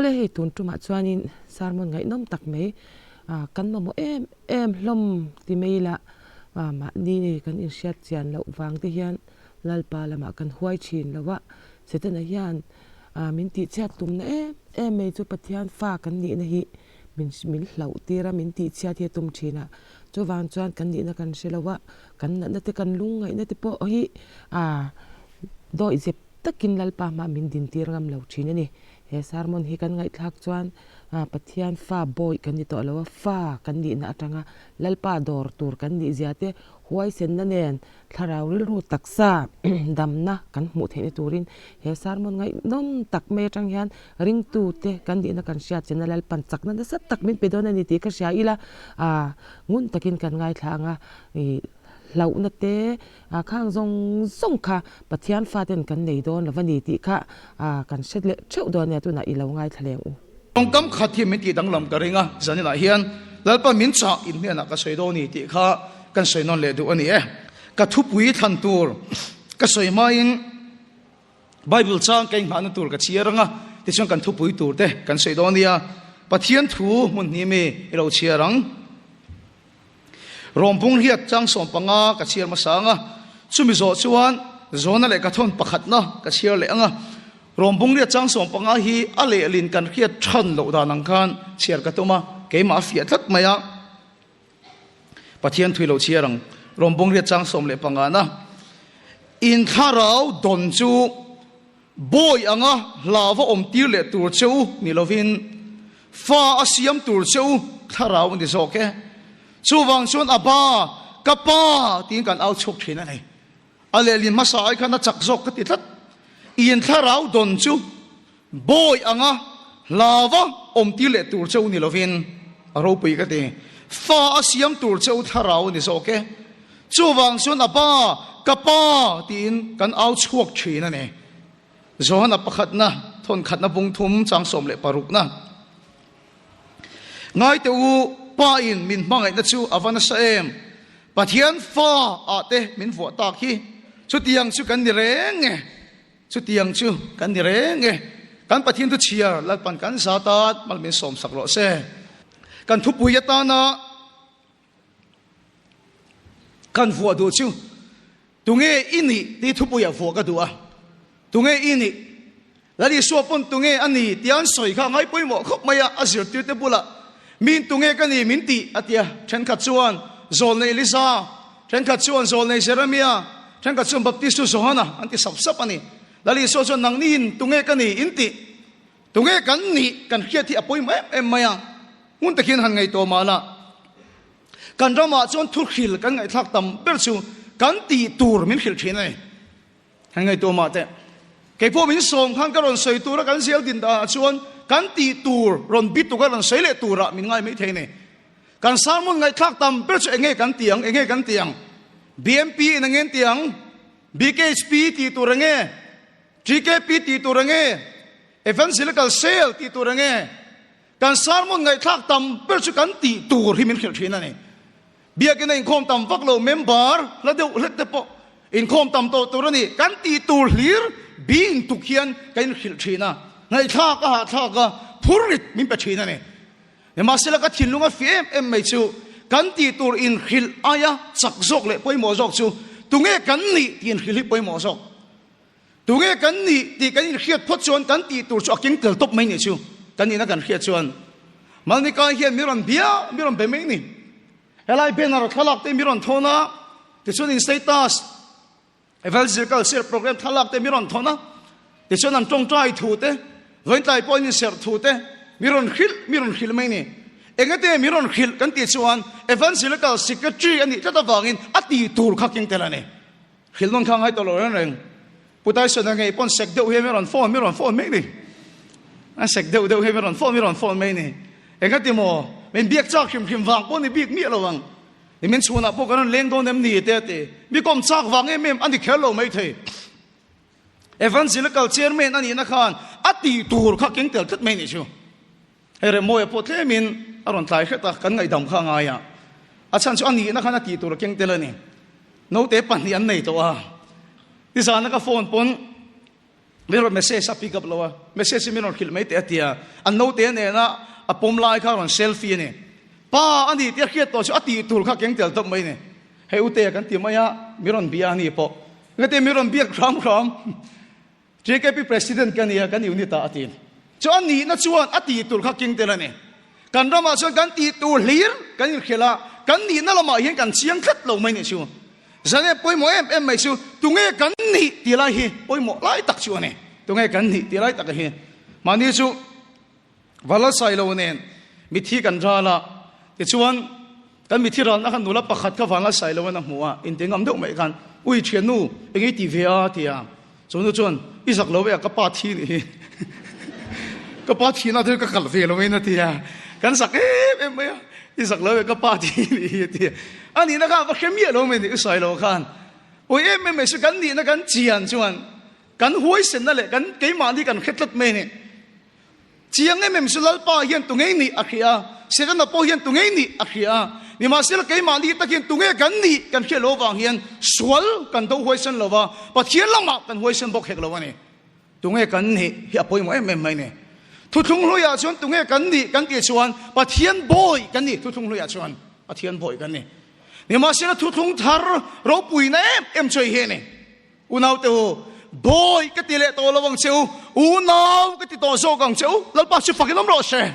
Awle hei tun tumah chuanin sermon ngaihnawm tak mai ah kan mamawh em em hlawm ti mai ila ah mahni nei kan inhriat chian loh vang te hian Lalpa lamah kan huai thin lo a, Setana hian ah min tihchhiat tumna em em mai chu Pathian fa kan nihna hi min min hlauh tir a min tihchhiat hi a tum thin a, chuvang chuan kan nihna kan hre lo a, kan natna te kan lungngaihna te pawh hi ah dawih zep takin Lalpa hma min din tir ngam lo thin a ni. He sermon hi kan ngaihthlak chuan ah Pathian fa bawih kan ni tawh lo a, fa kan nihna atanga Lalpa dawr tur kan nih zia te huaisenna nen thlarau rilru taksa damna kan hmuh theihna turin he sermon ngaihnawm tak mai atang hian ringtute kan nihna kan hriat chena Lalpan chakna nasa tak min pe dawn a ni tih ka hria ila ah ngun takin kan ngaithla ang a ih hlauhna te ah khang zawng zawng kha Pathian faten kan nei dawn lo va ni tih kha ah kan hre leh theuh dawn nia tunah i lo ngaithla leng u. Tawngkam khat hi min tih danglam ka ring a, zaninah hian Lalpa min chah in hnenah ka sawi dawn a ni tih kha kan sawi nawn leh duh a ni e. Ka thupui thlan tur ka sawi hmain Bible chang ka inghahna tur ka chhiar ang a, tichuan kan thupui tur te kan sawi dawn a nia. Pathian thu hmun hnih mi i lo chhiar ang. Rawmpung hriat chang 15 ka chhiar hmasa ang a, chumi zawh chuan Zona leh Kathawn pakhatna ka chhiar leh ang a. Rawmpung hriat chang 15 hi a lehlin kan hriat than loh dan ang khan chhiar ka tum a, keimah a fiah tlat mai a. Pathian thui lo chhiar ang. Rawmpung hriat chang 15 na Inthlarau dawn chu bawi anga hlava awm tir leh tur che u ni lovin fa a siam tur che u thlarau a ni zawk e. Chuvang chuan a ba, ka pa tiin kan au chhuak thin a ni. A lehlin hmasa ai khan a chak zawk ka ti tlat. In thlarau dawn chu bawi anga hlava awm tir leh tur che u ni lovin a ropui ka ti. Fa a siam tur che u thlarau a ni zawk e. Chuvang chuan a pa, ka pa tiin kan au chhuak thin a ni. Johana pakhatna, thawnkhatna bung thum chang 16na. Ngaite u, Pa in min hmangaihna chu a va nasa em? Pathian fa ah te min vuah tak hi. Chutiang chu kan ni reng e. Chutiang chu kan ni reng e. Kan Pathian thu chhiar Lalpan kan za tat mal min sawmsak rawh se. Kan thupui atana Kan vuah duh chu tunge i nih tih thupuiah vuah ka duh a, tunge i nih? Lal Isua pawn tunge a ni tia an sawi kha a ngai pawimawh khawp mai a, a zirtirte bulah Min tunge ka ni min tih a ti a, thenkhat chuan Zawlnei Elisa, thenkhat chuan Zawlnei Jeremia, thenkhat chuan Baptistu Johana an ti sap sap a ni. Lal Isua chuan nangniin tunge ka ni in tih? Tunge kan nih kan hriat hi a pawimawh em em mai a, hmun takin han ngaihtuah mah la. Kan ramah chuan thuhril kan ngaihthlak tam ber chu kan tih tur min hrilh thin a ni. Han ngaihtuah mah teh. Kei pawh min sawm khan ka rawn sawi tura kan zel din danah chuan kan tih tur rawn bi tuka rawn sawi leh turah min ngai mai thei a ni. Kan sermon ngaihthlak tam ber chu enge kan ti ang, enge kan ti ang? BMP in enge an ti ang? BKHP tih tur enge? TKP tih tur enge? Evangelical Cell tih tur enge? Kan sermon ngaihthlak tam ber chu kan tih tur hi min hrilh thin a ni. Biakina inkhawm tam vak lo member hla deuh hlet te pawh inkhawm tam tawh tur a ni. Kan tih tur hlir bi intuk hian kan inhrilh thin a, ngaihthlak a hahthlak a, phurrit min pe thin a ni. Nimahsela ka thinlung a fih em em mai chu kan tih tur inhrilh aia chak zawk leh pawimawh zawk chu tunge kan nih tih inhrilh hi pawimawh zawk. Tunge kan nih tih kan inhriat phawt chuan kan tih tur chu a keng tel tawp mai nih chu kan nihna kan hriat chuan Malnikai hian mi rawn bia mi rawn be mai ni. Helai banner thlalak te mi rawn thawn a, tichuan in status evangelical share program thlalak te mi rawn thawn a, tichuan an tawngtai thu te vawiintlai pawhin in serh thu te mi rawn hrilh mi rawn hrilh mai ni. Engate mi rawn hrilh kan tih chuan evangelical secretary a nih tlat avangin a tih tur kha keng tel a ni. Hrilh nawn kha ngai tawh lo reng reng. Pu Tyson a ngei pawn sek deuh hi mi rawn phone mi rawn phone mai ni. A sek deuh deuh hi mi rawn phone mi rawn phone mai ni. Engati maw? Min biak chak hrim hrim vang pawh ni bik miah lo ang. Ni min chhunah pawh kan rawn leng dawn em ni te a ti. Mi kawm chak vang em em a ni kher lo mai thei. Evangelical chairman a nihna khan a tih tur kha keng tel tlat mai ni chu. Hei Remawia pawh tlemin a rawn tlai hret a, kan ngaihdam kha a ngai a. A chhan chu a nihna khan a tih tur a keng tel a ni. Naute pahnih an nei tawh a. Nizana ka phone pawn Min rawn message a pick up lo a, message hi min rawn hrilh mai teh a ti a, an naute nena a pawm lai kha a rawn selfie a ni. Pa a ni tih a hriat tawh chu a tih tur kha keng tel tawp mai a ni. Hei Utea kan ti mai a, min rawn bia a ni pawh. Engati min rawn biak hram hram? JKP President ka nia, kan unit ah a ti. Chu a nihna chuan a tih tur kha keng tel a ni. Kan ramah chuan kan tih tur hlir kan inhrilh a, kan nihna lamah hian kan chiang tlat lo mai nih chu. Zane pawimawh em em mai chu tunge kan nih tih lai hi pawimawh lai tak chu a ni. Tunge kan nih tih lai tak a hi. Mahni chu Valasai lo nen mithi kan ral a, tichuan kan mithi ralna khan nula pakhat kha Vanlasai lo in a hmu a, inti ngam deuh mai khan ui thiannu eng i ti ve a ti a, chu nu chuan i zak lo ve a ka pa thi nih hi ka pa thihna te ka kal ve lo in a ti a, kan zak em em mai a, i zak lo ve ka pa thi nih hi a ti a, a nihna khan va hre miah lo mai ni i sawi lo khan ui em em mai chu kan nihna kan chian chuan kan huaisenna leh kan keimahni kan hre tlat mai a ni. Chiang em em chu Lalpa hian tungei nih a hria, Setana pawh hian tungei nih a hria. Nimahsela keimahni tak hian tunge kan nih kan hriat loh avang hian sual kan do huaisen lo va, Pathian lamah kan huaisen bawk hek lo a ni. Tunge kan nih hi a pawimawh em em mai ni. Thuthlung hluiah chuan tunge kan nih kan tih chuan Pathian bawi kan ni thuthlung hluiah chuan Pathian bawi kan ni. Nimahsela thuthlung thar ropuina em em chu hei hi a ni. Unaute u, bawi ka ti leh tawh lo ang che u, unau ka ti tawh zawk ang che u, Lalpa chu fakin awm rawh se.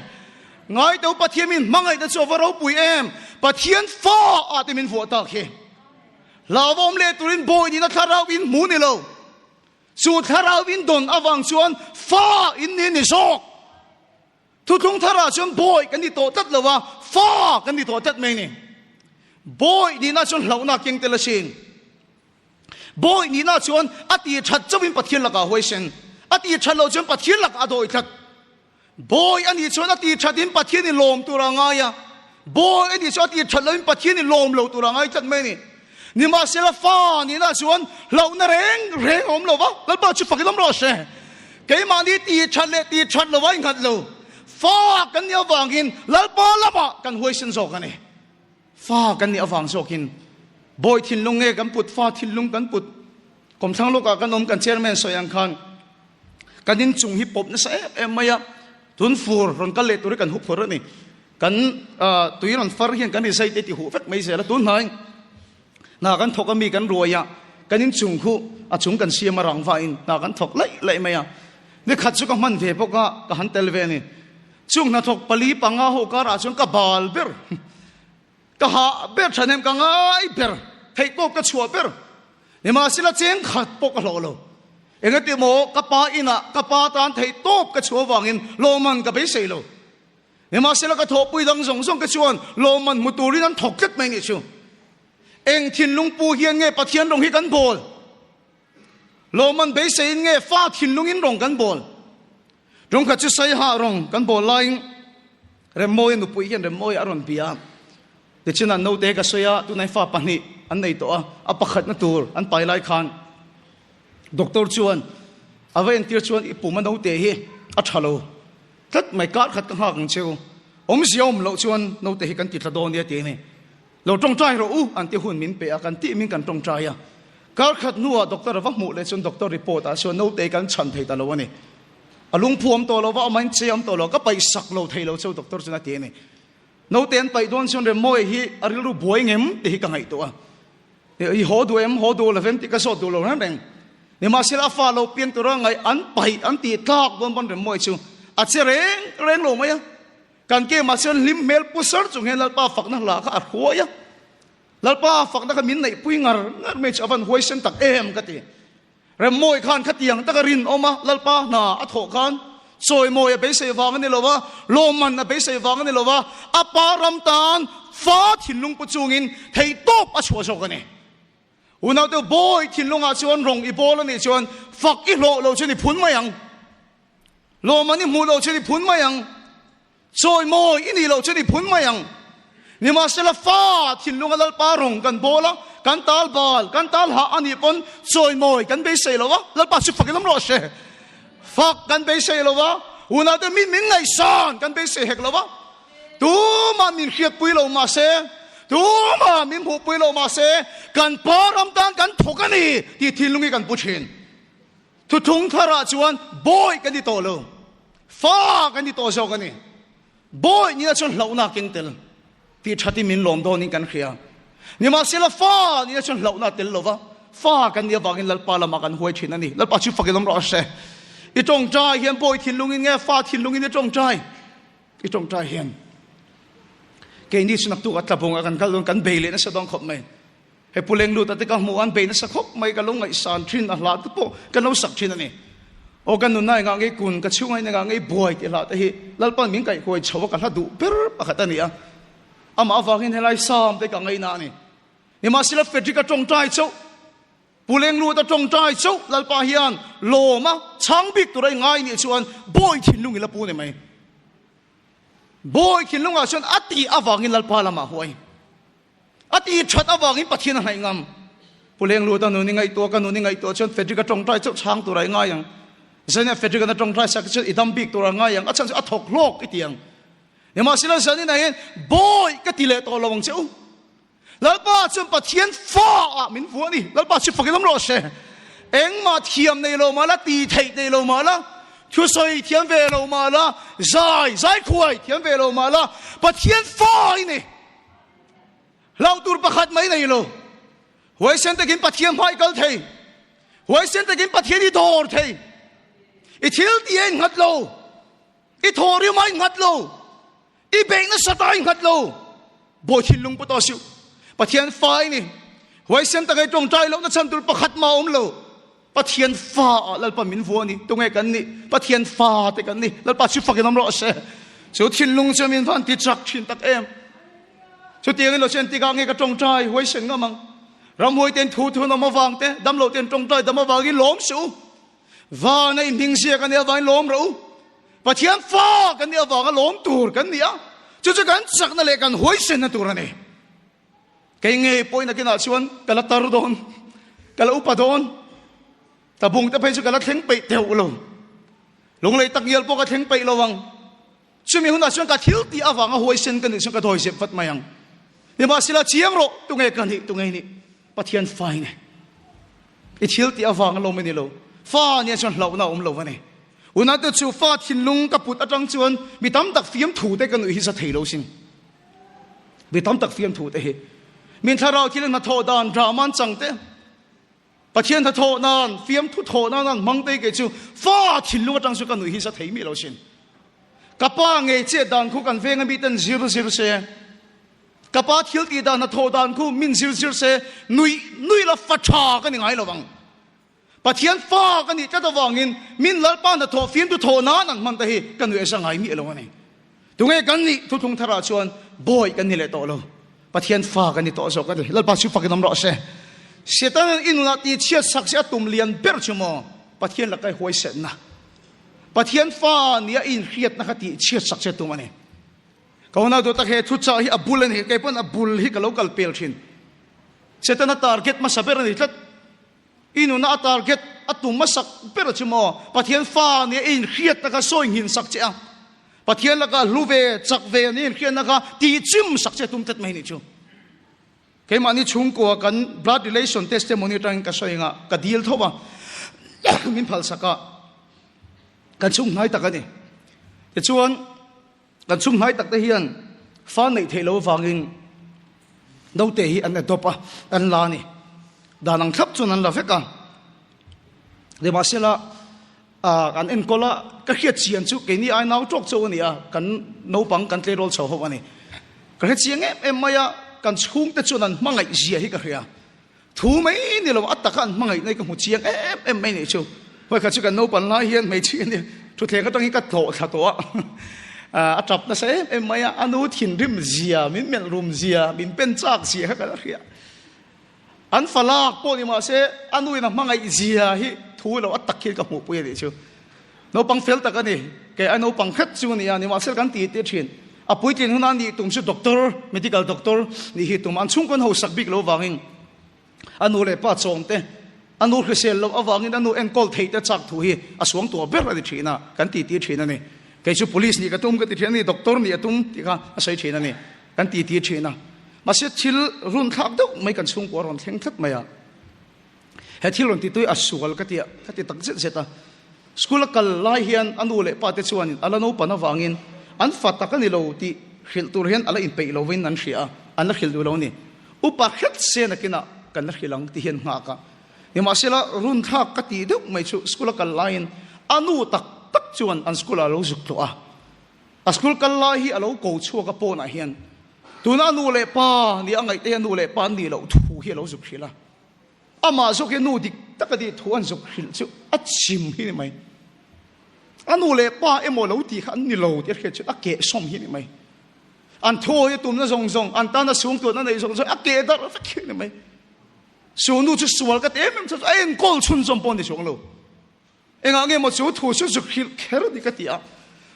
Ngaite u, Pathian min hmangaihna chu a va ropui em, Pathian fa ah te min vuah tak hi. Hlauhawm leh turin bawi nihna thlarau in hmu ni lo, chu thlarau in dawn avang chuan fa in ni ni zawk. Thuthlung tharah chuan bawi kan ni tawh tlat lo a, fa kan ni tawh tlat mai ni. Bawi nihna chuan hlauhna keng tel asin. Bawi nihna chuan a ti that chauhin Pathian lakah a huaisen. A ti that loh chuan Pathian lakah a dawi tlat. Bawi a nih chuan a ti thatin Pathian in lawm tur a ngai a. Bawi a nih chuan a ti that lohin Pathian in lawm lo tur a ngai tlat mai a ni. Nimahsela fa nihna chuan hlauhna reng reng a awm lo va, Lalpa chu fakin awm rawh se. Keimahni ti that leh ti that lo a inghat lo. Fa kan nih avangin Lalpa lamah kan huaisen zawk a ni. Fa kan nih avang zawkin bawi thinlung nge kan put, fa thinlung kan put. Kawmthlang lawkah kan awm, kan chairman sawi ang khan kan inchung hi pawp nasa em em mai a, tun fur rawn kal leh tur hi kan hup phur a ni. Kan tui rawn far hian kan rizai te ti huh vek mai zel a, tun hnai hna kan thawk a mi kan ruai a, kan inchung khu a chung kan siam a rang vain hna kan thawk laih laih mai a. Nikhat chu ka hman ve bawk a, ka han tel ve a ni. Chung hnathawk pali panga ho karah chuan ka bal ber, ka hah ber thahnem ka ngai ber, theihtawp ka chhuah ber. Nimahsela cheng khat pawh ka hlawh lo. Engati maw ka pa inah ka pa tan theihtawp ka chhuah avangin lawmman ka beisei lo. Nimahsela ka thawhpui dang zawng zawng te chuan lawmman hmu turin an thawk tlat mai nih chu. Eng thinlung pu hian nge Pathian rawng hi kan bawl? Lawmman beiseiin nge fa thinlungin rawng kan bawl? Rawngkhat chu Saiha rawng kan bawl laiin Remmawia nupui hian Remmawia a rawn bia a. Tichin an naute ka sawi a, tunah fa pahnih an nei tawh a, a pakhatna tur an pai lai khan doctor chuan a va entir chuan i pum a naute hi a tha lo tlat mai, kar khat ka nghak ang cheu, awmzia awm loh chuan naute hi kan ti tla dawn nia ti a ni. Lo tawngtai rawh u an ti hun min pe a, kan tih min kan tawngtai a. Kar khat hnuah doctor a va hmuh leh chuan doctor report ah chuan naute kan chhan thei ta lo a ni. A lungphu awm tawh lo va, amahin che awm tawh lo, ka paih sak lo thei lo cheu doctor chuan a ti a ni. Naute an paih dawn chuan Remmawia hi a rilru buai ngem tih hi ka ngaihtuah a. I haw duh em, haw duh lo vem tih ka zawt duh lo reng reng. Nimahsela a fa lo piang tura ngaih an paih an tih tlak dawn pawn Remmawia chu a che reng reng lo mai a. Kan kemah chuan hlim hmel pu sar chung hian Lalpa fakna hla kha a hruai a. Lalpa fakna kha min neihpui ngar ngar mai chu a van huaisen tak em ka ti. Remmawi khan khatiang taka rinawm a Lalpa hna a thawh khan chawimawi a beisei vang a ni lo va, lawmman a beisei vang a ni lo va, a pa ram tan fa thinlung pu chungin theihtawp a chhuah zawk a ni. Unaute bawi thinlungah chuan rawng i bawl a nih chuan fak i hlawh lo chuan i phun mai ang. Lawmman i hmuh loh chuan i phun mai ang. Chawimawi i nih loh chuan i phun mai ang. Nimahsela fa thinlunga Lalpa rawng kan bawl a, kan tal bal, kan tal hah a nih pawn chawimawi kan beisei lo a, Lalpa chu fak i lam rawh se. Fak kan beisei lo a, unaute min min ngaihsan kan beisei hek lo a. Tumah min hriatpui lo mahse, tumah min hmuhpui lo mahse, kan pa ram tan kan thawk a ni tih thinlung hi kan pu thin. Thuthung tharah chuan bawi kan ni tawh lo, fa kan ni tawh zawk a ni. Bawi nihna chuan hlauhna a keng tel tih thatin min lawm dawnin kan hria. Nimahsela fa nihna chuan hlauhna a tel lo va, fa kan nih avangin Lalpa lamah kan huai thin a ni. Lalpa chu fakin awm rawh se. I tawngtai hian bawi thinlungin nge fa thinlungin i tawngtai? I tawngtai hian keini chu naktuk a tlabung a kan kal dawn kan bei leh nasa dawn khawp mai. He Pu Lengluta te ka hmuh an bei nasa khawp mai, ka lo ngaihsan thin a hla te pawh ka lo sak thin a ni. Aw ka nunna engah ngei kun, ka chhunga in engah ngei buai tih hla te hi Lalpan min kaihhuai chho a ka hla duh ber pakhat a ni a. Amah avangin helai Sam te ka ngaina a ni. Nimahsela Frederick a tawngtai chauh, Pu Lengluta tawngtai chauh Lalpa hian lawm a chhang bik tur a i ngai nih chuan bawi thinlung i la pu ni mai. Bawi thinlungah chuan a tih avangin Lalpa lamah huai. A ti that avangin Pathian a hnaih ngam. Pu Lenglut a nun i ngaihtuah, ka nun i ngaihtuah chuan Frederick a tawngtai chauh chhang tur a i ngai ang. Zanin a Frederick an a tawngtai sak chuan i dam bik tur a ngai ang, a chhan chu a thawk hlawk i ti ang. Nimahsela zanin ah hian bawi ka ti leh tawh lo ang che u. Lalpa chuan Pathian fa ah min vuah a ni. Lalpa chu fakin awm rawh se. Engmah thiam nei lo mah la, ti theih nei lo mah la, thusawi thiam ve lo mah la, zai, zai khuai thiam ve lo mah la, Pathian fa i ni. Hlauh tur pakhat mai nei lo. Huaisen takin Pathian hmai kal thei. Huaisen takin Pathian i dawr thei. I thil ti a innghat lo. I thaw rium a innghat lo. I beih nasat a innghat lo. Bawi thinlung pu tawh suh. Pathian fa i ni. Huaisen taka i tawngtai lohna chhan tur pakhat mah a awm lo. Pathian fa ah Lalpa min vua ni. Tunge kan nih? Pathian fa te kan ni. Lalpa chu fakin awm rawh se. Chu thinlung chu min van ti chak thin tak em. Chutiang in lo chen tikah nge ka tawngtai huaisen ngam ang. Ramhuai ten thu thun awm avang te, damlo ten tawngtai dam avangin lawm suh u. Vana in hming zia kan nih avangin lawm rawh u. Pathian fa kan nih avanga lawm tur kan ni a. Chu chu kan chakna leh kan huaisenna tur a ni. Kei ngei pawhin nakinah chuan ka la tar dawn, ka la upa dawn. Tabung te phei chu ka la thleng peih teuh lo. Lunglei tak ngial pawh ka thleng peih lo ang. Chumi hunah chuan ka thil tih avanga huaisen ka nih chuan ka dawi zep vat mai ang. Nimahsela chiang rawh, tunge ka nih, tunge nih? Pathian fa i ni. I thil tih avanga lawm i ni lo. Fa nia chuan hlauhna a awm lo a ni. Unate chu fa thinlung ka put atang chuan mi tam tak fiamthu te ka nuih hi za thei lo sin. Mi tam tak fiamthu te hi min thlarau thil hnathawh dan drama an chang te, Pathian hnathawh nan, fiamthu thawh nan an hmang te kei chu fa thinlung atang chu ka nuih hi za thei mi lo sin. Ka pa ngei chet dan khu kan venga mi ten zir zir se, ka pa thil tih dan hnathawh dan khu min zir zir se, nuih nuih la fa tha ka ni ngai lo ang. Pathian fa ka nih tlat avangin min Lalpa hnathawh fimtu thawh nan an hman te hi ka nuih asa ngai miah lo a ni. Tunge kan nih thuthlung tharah chuan bawi kan ni leh tawh lo. Pathian fa kan ni tawh zawk a ni. Lalpa chu fakin awm rawh se. Satan i nunah ti chhiat sak si a tum lian ber chu maw Pathian laka i huaisetna. Pathian fa nia i inhriatna kha tih chhiat sak che tum a ni. Ka unau duh tak he thuchah hi a bul a ni. Kei pawn a bul hi ka lo kal pel thin. Setana target hmasa ber a ni tlat. I nuna a target a tum hmasak ber chu maw Pathian fa nia i inhriatna kha sawi nghin sak che a, Pathian laka hlu ve, chak ve nia inhriatna kha tihchim sak che tum tlat mai nih chu. Keimahni chhungkua kan blood relation testimony atangin ka sawi anga ka dil tho a, min phalsak a, kan chhung hnai tak a ni. Tichuan, Kan chhung hnai tak te hian fa neih theih loh avangin naute hi an adopt a, an la a ni. Dan ang thlap chuan an la vek a. Nimahsela, an enkawl a, ka hriat chian chu keini ai nau tawk chauh a ni a, kan naupang kan tleirawl chho ho a ni. Ka hre chiang em em mai a, kan chhungte chuan an hmangaih zia hi ka hria. Thu mai ni lo, a taka an hmangaih na hi ka hmu chiang em em mai nih chu. Vawikhat chu kan naupan lai hian hmeichhia nia thutthleng atang hi ka tlawh thla tawh a, a tap nasa em em mai a, a nu thinrim zia, min melh rum zia, min pen chak zia kha ka la hria. An fa lak pawh ni mahse a nu in a hmangaih zia hi thu lo a tak hian ka hmuhpui a nih chu. Naupang fel tak a ni, kei ai naupang khat chu a ni a, nimahsela kan ti tih thin. A puitlin huna nih tum chu doctor, medical doctor nih hi tum a, an chhungkawn hausak bik lo avangin a nu leh pa chawm te, a nu hrisel loh avangin a nu enkawl theih te chak thu hi a suang tuah ber a ni thin a, kan ti tih thin a ni. Kei chu police nih ka tum ka ti thin a ni, doctor nih a tum tih kha a sawi thin a ni, kan ti tih thin a. Mahse thil runthlak deuh mai kan chhungkua a rawn thleng tlat mai a. He thil rawn titui a sual ka ti a, ka ti tak zet zet a. School a kal lai hian a nu leh pa te chuanin a la naupan avangin an fa tak a ni lo tih hrilh tur hian a la inpeih lovin an hria a, an la hrilh duh lo a ni. Upa hret se nakinah kan la hrilh ang ti hian nghak a. Nimahsela runthlak ka tih deuh mai chu school a kal laiin a nu tak tak chuan an school ah a lo zuk tawh a. A school kal lai hi a lo ko chhuak a pawnah hian tuna a nu leh pa nia a ngaih te hi a nu leh pa an nih loh thu hi a lo zuk hrilh a. Amah zawk hi nu dik taka tih thu an zuk hrilh chu a chim hi ni mai. A nu leh pa emaw lo tih kha an ni lo tih a hriat chu a keh sawm hi ni mai. An thawi a tumna zawng zawng, an tana sung tuahna neih zawng zawng a keh darh vek hi ni mai. Su nu chu sual ka ti em em chu a enkawl chhunzawm pawh a ni chuang lo. Engah nge maw chu thu chu zuk hrilh kher ni ka ti a.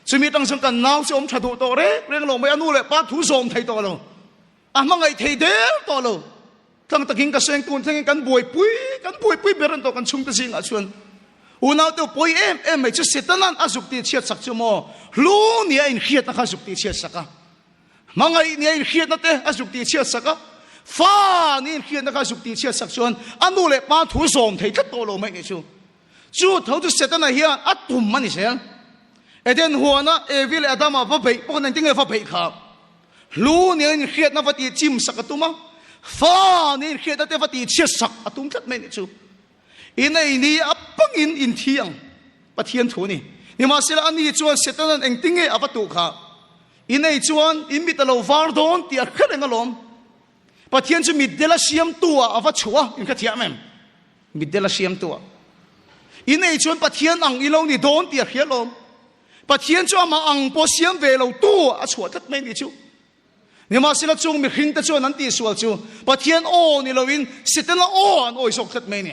Chumi atang chuan kan nau chu awm tha duh tawh reng reng lo mai, a nu leh pa thu zawm thei tawh lo. A hmangaih thei der tawh lo. Tlang takin ka seng tun thlengin kan buaipui, kan buaipui ber an tawh kan chhungte zingah chuan. Unaute pawi em em mai chu Setanan a zuk tih chhiat sak chu maw hlu nia inhriatna kha a zuk tih chhiat sak a. Hmangaih nia inhriatna te a zuk tih chhiat sak a. Fa nia inhriatna kha a zuk tih chhiat sak chuan a nu leh pa thu zawm thei tlat tawh lo mai nih chu. Chu tho chu Setana hian a tum a ni zel. Eden huana Evi leh Adama va beih pawh khan engtin nge va beih kha? Hlu nia inhriatna va tih chim sak a tum a, fa nia inhriatna te va tih chhiat sak a tum tlat mai nih chu. In ei ni a pangin in thi ang, Pathian thu a ni. Nimahsela ani chuan Setanan engtin nge a va tuh kha? In ei chuan in mit a lo var dawn tih a hre reng alawm. Pathian chu mitdel a siamtu ah a va chhuah a, in hrethiam em? Mitdel a siamtu ah. In ei chuan Pathian ang i lo ni dawn tih a hria alawm. Pathian chu amah ang pawh siam ve lo tu a chhuah tlat mai nih chu. Nimahsela chung mihring te chuan an tihsual chu Pathian aw ni loin Setana aw an awi zawk tlat mai ni.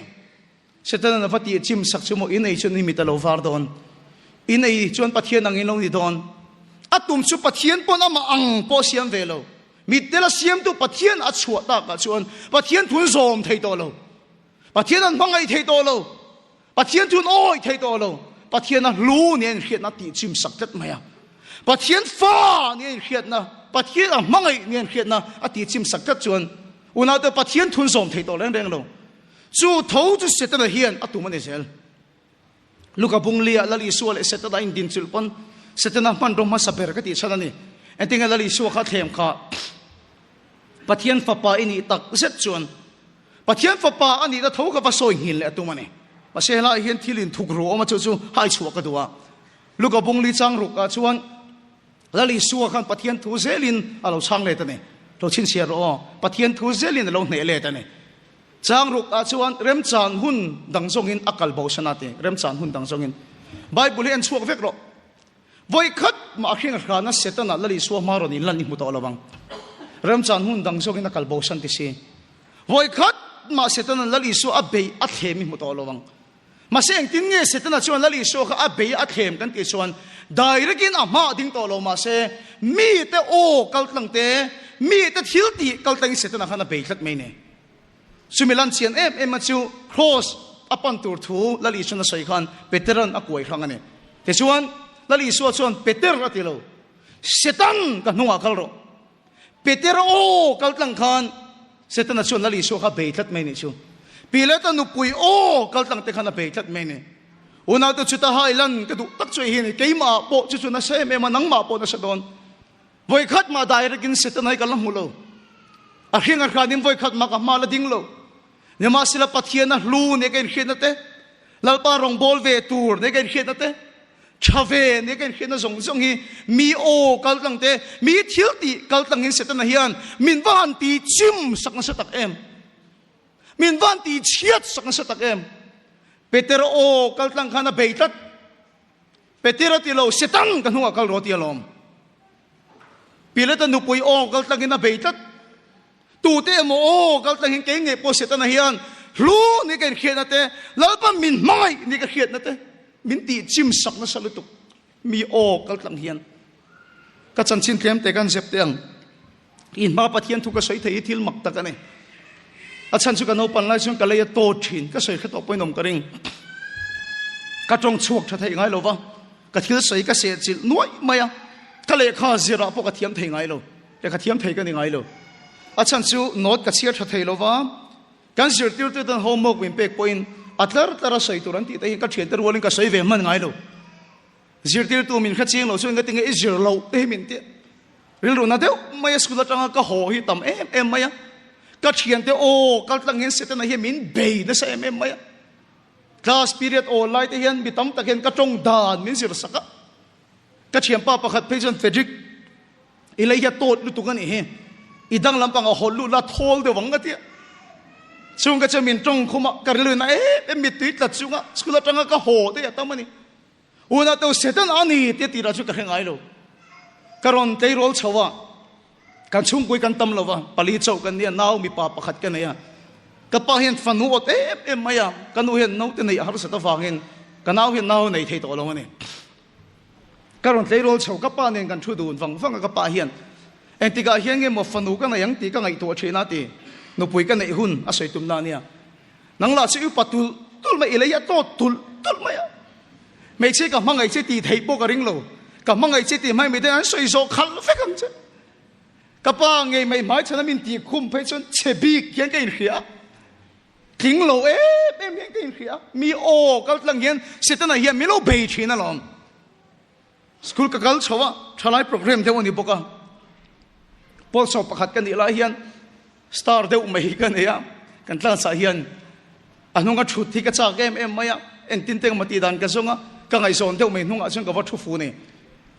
Setana va tih chim sak chu maw in ei chuan i mit a lo var dawn. In ei chuan Pathian ang in lo ni dawn. A tum chu Pathian pawn amah ang pawh siam ve lo. Mit tel a siamtu Pathian a chhuah takah chuan Pathian thun zawm thei tawh lo. Pathian an hmangaih thei tawh lo. Pathian chu an awih thei tawh lo. Pathian a hlu nia inhriatna tih chim sak tlat mai a. Pathian fa nia inhriatna, Pathian a hmangaih nia inhriatna a tih chim sak tlat chuan unaute Pathian thun zawm thei tawh reng reng lo. Chu tho chu Setana hian a tum a ni zel. Luka bunglia Lal Isua leh Setana a indin chulh pawn Setana hmanraw hmasa ber ka tih chhan a ni. Engtinge Lal Isua kha thlem kha Pathian fapa i nih tak zet chuan Pathian fapa a nihna tho ka va sawi nghin leh a tum a ni. Mahse helaiah hian thil inthuk ru awm a chu chu hai chhuah ka duh a. Luka bungli chang ruk ah chuan Lal Isua khan Pathian thu zelin a lo chhang let a ni. Lo chhinchhiah rawh aw. Pathian thu zelin a lo hneh let a ni. Chang ruk ah chuan remchan hun dang zawngin a kal bo san a ti. Remchan hun dang zawngin. Bible hi en chhuak vek rawh. Vawi khat mah a hring a hrana Setana Lal Isua hma rawn inlan i hmu tawh lo ang. Remchan hun dang zawkin a kal bo san ti si. Vawi khat mah Setana Lal Isua a bei a thlem i hmu tawh lo ang. Mahse engtin nge Setana chuan Lal Isua kha a bei a thlem kan tih chuan direct in a hma a ding tawh lo mahse mite aw kal tlang te, mite thil tih kal tlangin Setana khan a bei tlat mai ni. Chumi lan chian em em a chu Kraws a pan tur thu Lal Isuan a sawi khan Peteran a kuai hrang a ni. Tichuan, Lal Isua chuan Peter a ti lo, Setan ka hnungah kal rawh. Peter aw kal tlang khan Setana chuan Lal Isua kha a bei tlat mai nih chu. Pilata nupui aw kal tlang te khan a bei tlat mai ni. Unaute chuta hai lan ka duh tak chu hei hi a ni, keimah pawh chu chu nasa em em a, nangmah pawh nasa dawn. Vawikhat mah direct in Satan ai ka la hmu lo. A hring a hran in vawikhat mah ka hma la ding lo. Nimahsela Pathian a hlu ne ka inhriatna te, Lalpa rawngbawl ve tur ne ka inhriatna te, tha ve ne ka inhriatna zawng zawng hi mi aw kal tlang te, mi thil tih kal tlang in Setana hian min va han ti chim sak nasa tak em. Min va han ti chhiat sak nasa tak em. Peter aw kal tlang khan a bei tlat. Peter a ti lo, Setan ka hnungah kal rawh ti alawm. Pilate nupui aw kal tlangin a bei tlat. Tute emaw aw kal tlangin kei ngei pawh Setana hian hlu ni ka inhriatna te, Lalpa min hmangaih ni ka hriatna te min tih chim sak nasa lutuk. Mi aw kal tlang hian ka chanchin tlem te kan zep teh ang. In hma Pathian thu ka sawi thei hi thil mak tak a ni. A chhan chu ka naupan lai chuan ka lei a tawt thin, ka sawi hre tawh pawhin awm ka ring. Ka tawng chhuak tha thei ngai lo va, ka thil sawi ka seh chilh nuaih mai a, ka lehkha zirah pawh ka thiam thei ngai lo, lehkha thiam thei ka ni ngai lo. A chhan chu note ka chhiar tha thei lo va. Kan zirtirtu ten homework min pek pawhin a tlar tlar a sawi tur an tih te hi ka thiante rualin ka sawi ve hman ngai lo. Zirtirtu min hre chiang lo chuan engati nge i zir loh te hi min ti a. Rilru na deuh mai a school atanga ka haw hi tam em em mai a. Ka thiante aw kal tlang hian Setana hian min bei nasa em em mai a. Class period awl lai te hian mi tam tak hian ka tawng dan min zir sak a. Ka thianpa pakhat phei chuan Frederick i lei hi a tawt lutuk a nih hi, i dang lampang a hawlh lut la thawl deuh ang ka ti a. Chung ka chuan min tawng khum a, ka rilru in a em em mittui tlat chunga school atanga ka haw te a tam a ni. Unau teu Satan a ni tia tirah chu ka hre ngai lo. Ka rawn tleirawl chho a, kan chhungpui kan tam lo va, pali chauh kan nia, nau mipa pakhat ka nei a. Ka pa hian fanu awt em em mai a, ka nu hian naute neih a harsat avangin ka nau hian nau nei thei tawh lo a ni. Ka rawn tleirawl chho, ka pa nen kan thu dun vang vang a, ka pa hian engtikah hian nge maw fanu ka nei ang tih ka ngaihtuah thin a ti, nupui ka neih hun a sawi tumna a nia. Nang lah chu i upa tulh tulh mai, i lei a tawt tulh tulh mai a. Hmeichhia ka hmangaih che tih theih pawh ka ring lo, ka hmangaih che tih hmai mite an sawi zawh khalh vek ang che. Ka pa ngei mai hmai chhan a min tih khum phei chuan chhe bik hian ka inhria a, tling lo em em hian ka inhria a, mi aw kal tlang hian Setana hian min lo bei thin alawm. School ka kal chho a, thalai program deuh a ni bawk a, pawlsawm pakhat ka nih lai hian Star deuh mai hi ka nei a, kan class ah hian a hnunga thut hi ka chak em em mai a, engtin te engmaw tih dan ka zawng a, ka ngaihzawn deuh mai hnungah chuan ka va thu fu ni.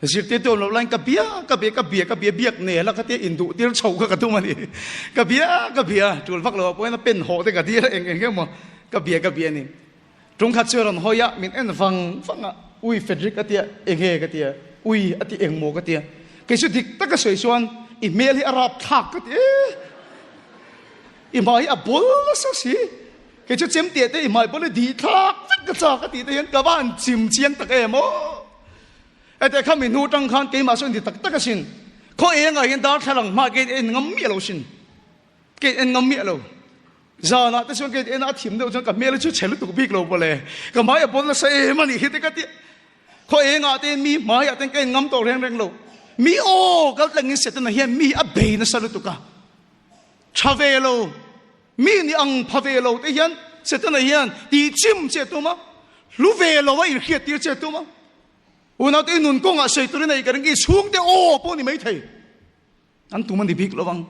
Zirtirtu awm loh laiin ka bia ka bia ka bia ka bia biak nel a ka tia induh tir chho kha ka tum a ni. Ka bia ka bia tul vak lo ah pawhin a pen hawh te ka dir a eng eng emaw ka bia ka bia a ni. Tungkhat chu a rawn hawi a, min en vang vang a, Ui Frederick a tia, enge ka tia, ui a ti engmaw ka tia, kei chu dik taka sawi chuan i hmel hi a rap thlak ka ti e, i hmai hi a bawl nasa si, kei chu chemte te i hmai bawl hi dih thlak vek ka chak a tih te hian ka va han chim chiang tak em aw. Hete kha mi hnu tang khan keimah sawn ti tak tak asin, khaw engah hian darthlalang hma kei en ngam miah lo sin, kei en ngam miah lo. Zanah te chuan kei en a thim deuh chuan ka hmel chu chhe lutuk bik lo pawle. Ka hmai a bawl nasa em a nih hi te ka ti. Khaw engah te mi hmaiah ten ka en ngam tawh reng reng lo. Mi aw kal tlangin Setana hian mi a bei nasa lutuk a. Tha ve lo, mi ni ang pha ve lo te hian Setana hian tih chim che tum a, hlu ve lo a inhriat tir che tum a. Unau te i nun kawngah sawi turin a i ka ring i chhungte aw pawh ni maithei. An tum a ni bik lo ang.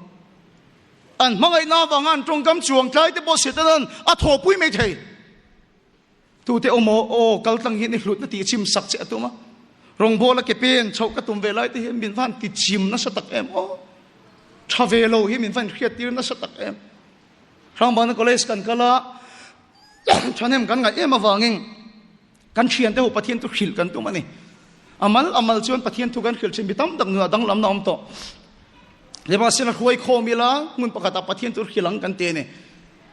An hmangaihna avanga an tawngkam chuang tlai te pawh Setana'n a thawhpui mai thei. Tute awm aw, aw kal tlang hian i hlutna tih chim sak che a tum a. Rawngbawla ke pen chhoh ka tum ve lai te hian min van ti chim nasa tak em aw. Tha ve lo hi min van hriat tir nasa tak em. Hrangbana College kan kal a, thahnem kan ngaih em avangin Kan thiante ho Pathian thu hrilh kan tum a ni. A mal a mal chuan Pathian thu kan hrilh thin mi tam tak nunah danglamna a awm tawh. Nimahsela hruai khawm ila hmun pakhatah Pathian thu hrilh ang kan ti a ni.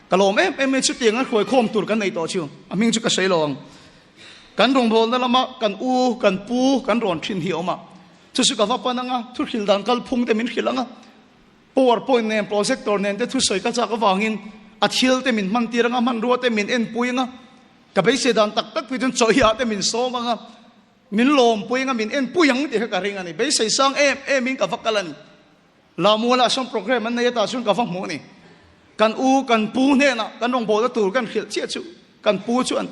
Ka lawm em em mai chutiang a hruai khawm tur kan nei tawh chu a hming chu ka sawi lo ang. Kan rawngbawlna lama kan u, kan pu kan rawn thin hi a awm a. Chu chu ka va pan ang a, thu hrilh dan kalphung te min hrilh ang a. Power point nen projector nen te thusawi ka chak avangin a thil te min hman tir ang a, hmanrua te min enpui ang a. Ka beisei dan tak tak pui chuan chawhhiah te min sawm ang a, min lawmpui ang a, min enpui ang tih kha ka ring a ni. Beisei sang em em in ka va kal a ni. Lamualah sawn program an nei a tah chuan ka va hmuh a ni. Kan u, kan pu hnenah kan rawngbawlna tur kan hrilh chiah chu kan pu chuan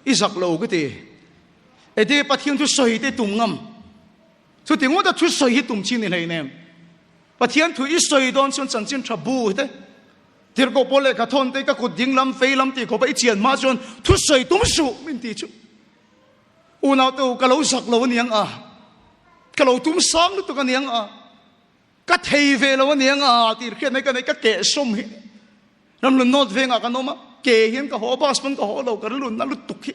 i zak lo ka ti. Eti Pathian thu sawi te tum ngam. Chuti ngawta thu sawi hi tum chin ni hleinem. Pathian thu i sawi dawn chuan chanchin tha bu te Tirhkoh pawl lehkha thawn te ka kut ding lam fei lam tih khawpa i chian hma chuan thusawi tum suh min ti chu. Unau te u ka lo zak lo aniang a, ka lo tum sang lutuk aniang a, ka thei ve lo aniang a tih hriat mai ka nei ka keh sawm hi. Ramlun North vengah kan awm a, ke hian ka haw bus pawn ka haw lo ka rilun na lutuk hi.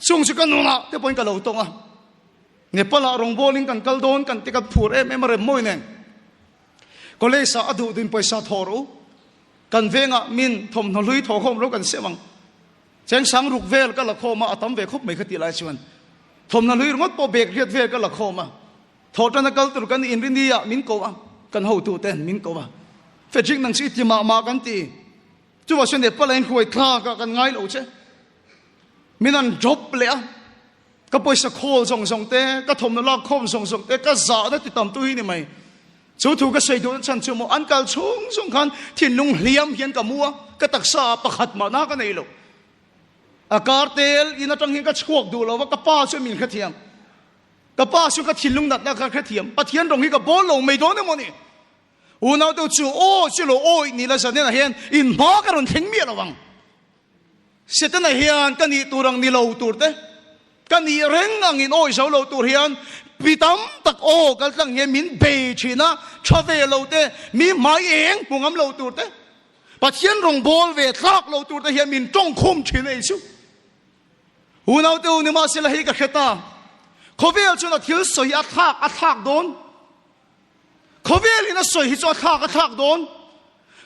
Chung chu ka nunah te pawhin ka lo tawng a. Nepal ah rawngbawlin kan kal dawn kan ti kan phur em em a rem mawi nen. College ah a duh duin pawisa thaw rawh u. Kan vengah min thawmhnaw hlui thaw khawm ro kan siam ang. Cheng sang ruk vel ka la khawm a, a tam ve khawp mai kha tih lai chuan. Thawmhnaw hlui ringawt pawh bag riat vel ka la khawm a. Thaw tan a kal tur kan inrini ah min ko a, kan hotu ten min ko a. Frederick nang chu i ti mah mah kan ti. Chuvah chuan Nepal ah in hruai thlak ah kan ngai lo che. Min an drop leh a. Ka pawisa khawl zawng zawng te, ka thawmhnaw lak khawm zawng zawng te, ka zahna ti tam tu hi ni mai. Chu thu ka sawi duhna chhan chu maw an kal chhung zawng khan thinlung hliam hian ka mu a, ka taksa ah pakhat mah na ka nei lo. A kar tel in atang hian ka chhuak duh lo va, ka pa chu min hrethiam. Ka pa chu ka thinlung natna kha hrethiam. Pathian rawng hi ka bawl lo mai dawn emaw ni? Unau deuh chu aw chu lo awih ni la zanenah hian in hma ka rawn thleng miah lo ang. Setana hian ka nih tur ang ni lo tur te, ka nih reng ang in awih zo lo tur hian mi tam tak aw kal tlang hian min bei thin a, tha ve lo te, mi hmai eng hmu ngam lo tur te, Pathian rawng bawl ve tlak lo tur te hian min tawng khum thin a Isu. Unau te u nimahsela hei ka hre ta, khawvel chuan a thil sawi hi a thlak a thlak dawn. Khawvel in a sawi hi chu a thlak a thlak dawn.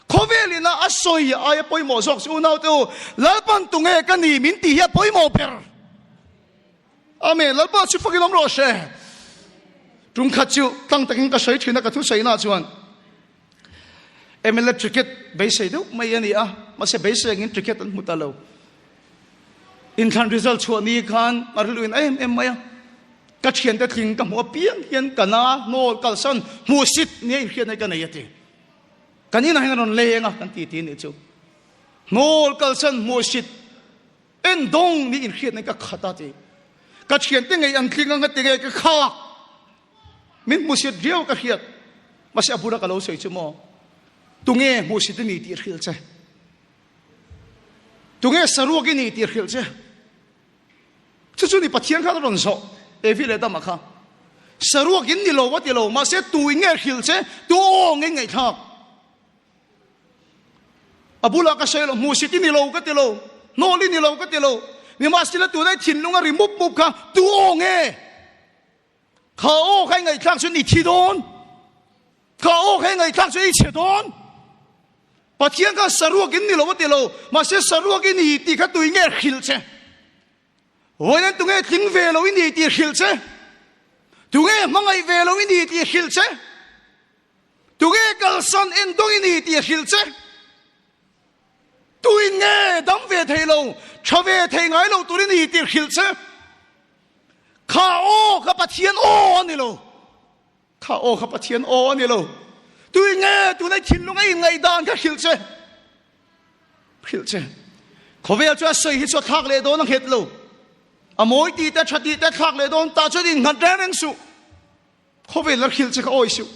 Khawvel in a sawi aia pawimawh zawk chu unau te u, Lalpan tunge ka ni min tih hi a pawimawh ber. Amen. Lalpa chu fakin awm rawh se. Tum khat chu tlang takin ka sawi thin a ka thu sawi na chuan MLA ticket beisei deuh mai a ni a, mahse beisei angin ticket an hmu ta lo. Inthlan result chhuah ni khan a rilru in em em mai a, ka thiante tling ka hmuh apiang hian ka na hnawl kalsan hmuhsit nia inhriatna hi ka nei a ti. Kan inah hian a rawn leng a kan ti ti nih chu. Hnawl kalsan hmuhsit en dawng ni inhriatna hi ka khat a ti. Ka thiante ngei an tling ang a ti nge ka khak. Min hmuhsit riau ka hriat. Mahse a bula ka lo sawi chu maw? Tunge hmuhsit i ni tih hrilh che. Tunge saruak i ni tih hrilh che. Chu chu ni Pathian khan a rawn zawh Evi leh Adama kha. Saruak in ni lo a ti lo, mahse tu in nge hrilh che, tu aw nge ngaihthlak. A bulah ka sawi lo, hmuhsit i ni lo ka ti lo, hnawl i ni lo ka ti lo, nimahsela tunah i thinlung a ri mup mup kha tu aw nge? Kha aw kha i ngaihthlak chuan i thi dawn. Kha aw kha i ngaihthlak chuan i chhe dawn. Pathian khan saruak in ni lo a ti lo, mahse saruak i ni tih kha tui nge hrilh che? Vawiin tunge tling ve lo i ni tih hrilh che? Tunge hmangaih ve lo i ni tih hrilh che? Tunge kalsan endawng i ni tih hrilh che? Tuin nge dam ve thei lo, tha ve thei ngai lo tur i ni tih hrilh che? Kha aw kha Pathian aw a ni lo. Kha aw kha Pathian aw a ni lo. Tui nge tuna thinlung a inngaihdan kha hrilh che. Hrilh che. Khawvel chu a sawi hi chu a thlak leh dawn a nghet lo. A mawi tih te, tha tih te thlak leh dawn tah chuan innghat reng reng suh. Khawvel a hrilh che kha awi suh.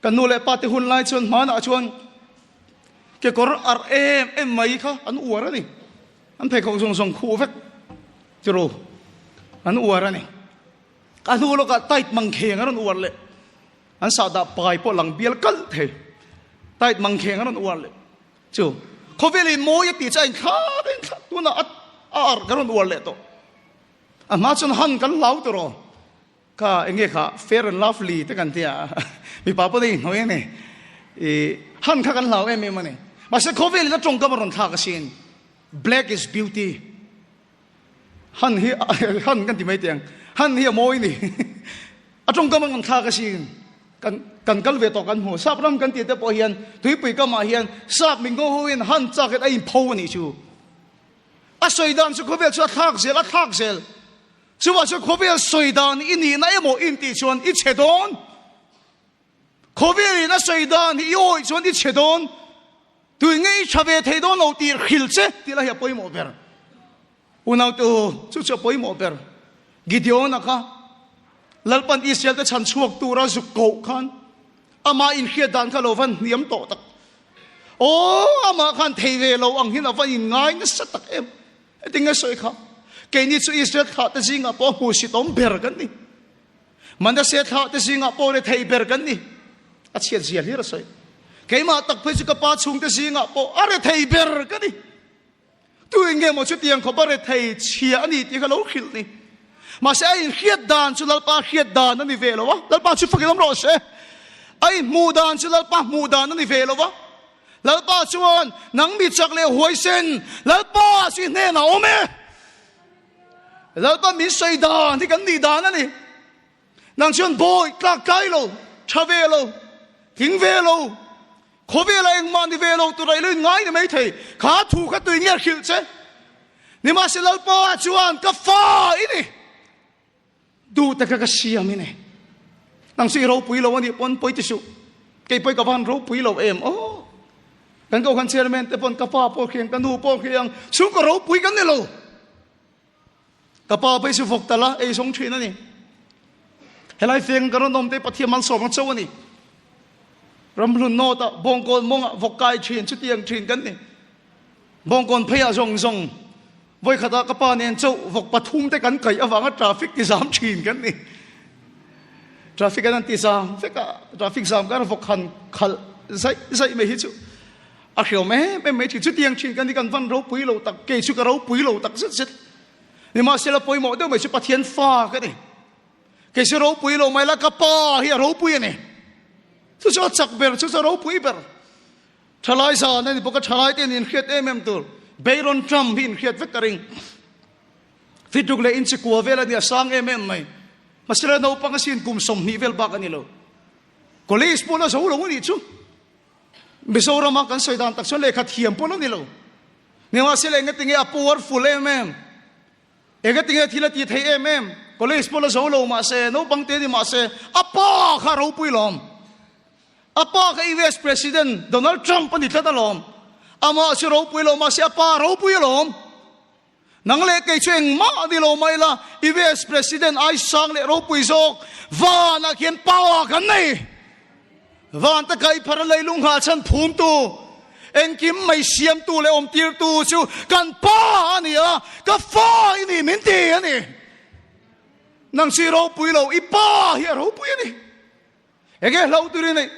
Kan nu leh pa te hun lai chuan hmanah chuan kekawr arh em em mai kha an uar a ni. An pheikhawk zawng zawng khuh vek tiraw an uar a ni. A hnu lawkah tight mangkheng a rawn uar leh. An sahdah pai pawh lang bial kalh thei. Tight mangkheng a rawn uar leh. Chu khawvel in mawi a tih chu a inthlak a inthlak tunah a arh ka rawn uar leh tawh. A hma chuan han kan hlau tiraw. Kha enge kha fair and lovely te kan tia mipa pawh nei hnuai ani i han kha kan hlau em em ani mahse khawvel in a tawngkam a rawn thlak asin black is beauty han hi han kan ti mai teng han hi a mawi ni a tawngkam a rawn thlak asin kan kan kal ve tawh kan hmu sap ram kan tih te pawh hian tuipui kamah hian sap min ngo ho in han chak in a in pho ani chu a sawi dan chu khawvel chu a thlak zel a thlak zel Chuvah chuan khawvel sawi dan i nihna emaw in tih chuan i chhe dawn. Khawvel in a sawi dan hi i awih chuan i chhe dawn. Tui nge i tha ve thei dawn lo tih hrilh che tih lai hi a pawimawh ber. Unau te u, chu chu a pawimawh ber. Gideon-a kha Lalpan Israel te chhan chhuak tura zuk koh khan amah inhriat dan kha lo van hniam tawh tak. Aw, amah khan thei ve lo ang hian a va inngai nasa tak em. Heti nge sawi kha? Keini chu Israel thlahte zingah pawh hmuhsitawm ber kan ni. Manasseh thlahte zingah pawh rethei ber kan ni. A chhiat zia hlir a sawi. Keimah tak phei chu ka pa chhungte zingah pawh a rethei ber ka ni. Tu eng nge maw chutiang khawp a rethei chhia a ni tih kha lo hrilh ni. Mahse a inhriat dan chu Lalpa hriat dan a ni ve lo a. Lalpa chu fakin awm rawh se. A inhmuh dan chu Lalpa hmuh dan a ni ve lo a. Lalpa chuan, Nang mi chak leh huaisen, Lalpa chu i hnenah awm e. Lalpa min sawi dan hi kan nih dan a ni. Nang chuan bawi tlak tlai lo, tha ve lo, tling ve lo, khawvela engmah ni ve lo tura i lo inngai ni mai thei. Kha thu kha tui nge hrilh che? Nimahse Lalpa chuan ka fa i ni. Duh taka ka siam i ni. Nang chu i ropui lo a nih pawn pawi ti suh. Kei pawi ka van ropui lo em aw. Kan kohhran chairman te pawn ka pa pawh khi ang, ka nu pawh khi ang, chhungkaw ropui kan ni lo. Ka pa pawh hi chu vawk tal a ei zawng thin a ni. Helai feng ka rawn awm te Pathian malsawm ang chauh a ni. Ramhlun nawt ah Bawngkawn mawng ah vawk kai thin chutiang thin kan ni. Bawngkawn phei ah zawng zawng vawikhat ah ka pa nen chauh vawk pathum te kan kaih avanga traffic ti zam thin kan ni. Traffic an an ti zam vek a, traffic zam kar vawk han khalh zaih zaih mai hi chu A hriau em em mai thin. Chutiang thin kan ni kan van ropui lo tak, kei chu ka ropui lo tak zet zet. Nimahsela pawimawh deuh mai chu Pathian fa ka ni. Kei chu ropui lo mai la ka pa hi a ropui a ni. Chu chu a chak ber, chu chu a ropui ber. Thalai zan a ni bawk a, thalai te in inhriat em em tur. Bayron Trump hi inhriat vek ka ring. Fituk leh inchikua vel a ni, a sang em em mai. Mahsela naupang asin kum 20 vel bak a ni lo. College pawh la zo lo a nih chu. Mizorama kan sawi dan tak chuan lehkha thiam pawh lo ni lo. Nimahsela engatinge a powerful em em? Engatinge thil a ti thei em em? College pawh la zo lo mahse, naupang te ni mahse, a pa kha a ropui lawm. A pa kha US President Donald Trump a ni tlat alawm. Amah chu ropui lo mahse a pa a ropui alawm. Nang leh kei chu engmah a ni lo mai la, US President ai sang leh ropui zawk vanah khian power kan nei. Van te kai phar a leilung nghah chhan phumtu, engkim mai siamtu leh awmtirtu chu kan pa a ni a, ka fa i ni min ti a ni. Nang chu i ropui lo, i pa hi a ropui a ni. Enge hlo tur i neih?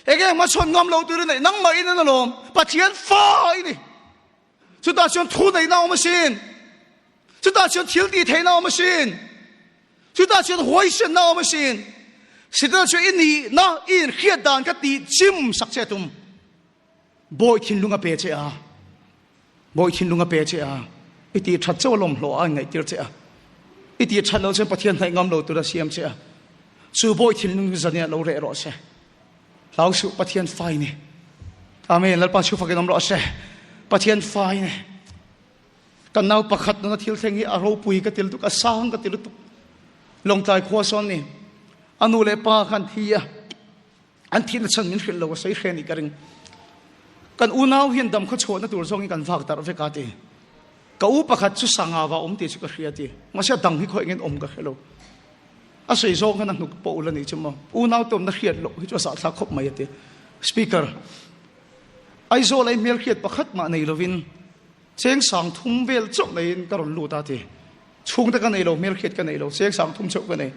Enge hmachhawn ngam lo tur i neih? Nangmah in an alawm, Pathian fa i ni. Chutah chuan thu neihna a awm asin. Chutah chuan thil tih theihna a awm asin. Chutah chuan huaisenna a awm asin. Setana chu i nihna, i inhriat dan kha tih chim sak che a tum. Bawi thinlung a pe che a. Bawi thinlung a pe che a. I tih that chauh a lawmhlawh a inngaihtir che a. I tih that loh chuan Pathian hnaih ngam lo tur a siam che a. Chu bawi thinlung chu zaniah lo reh rawh se. Hlau suh Pathian fai ni. Amen. Lalpa chu fakin awm rawh se. Pathian fai ni. Kan nau pakhat nuna thil thleng hi a ropui ka ti lutuk, a sang ka ti lutuk. Lawngtlai khua sawn ni. A nu leh pa khan thi a. An thihna chhan min hrilh lo a sawi hre ni ka ring. Kan unau hian dam khaw chhuahna tur zawngin kan vak darh vek a ti. Ka u pakhat chu sanga va awm tih chu ka hria ti. Mahse a dang hi khaw engin awm ka hre lo. A sawi zawng khan a hnuk pawh ul a nih chu maw. Unau te awmna hriat loh hi chu a zahthlak khawp mai a ti. Speaker, Aizawl a i hmelhriat pakhat mah nei lovin cheng sang thum vel chauh neiin ka rawn lut a ti. Chhungte ka nei lo, hmelhriat ka nei lo, cheng sang thum chauh ka nei.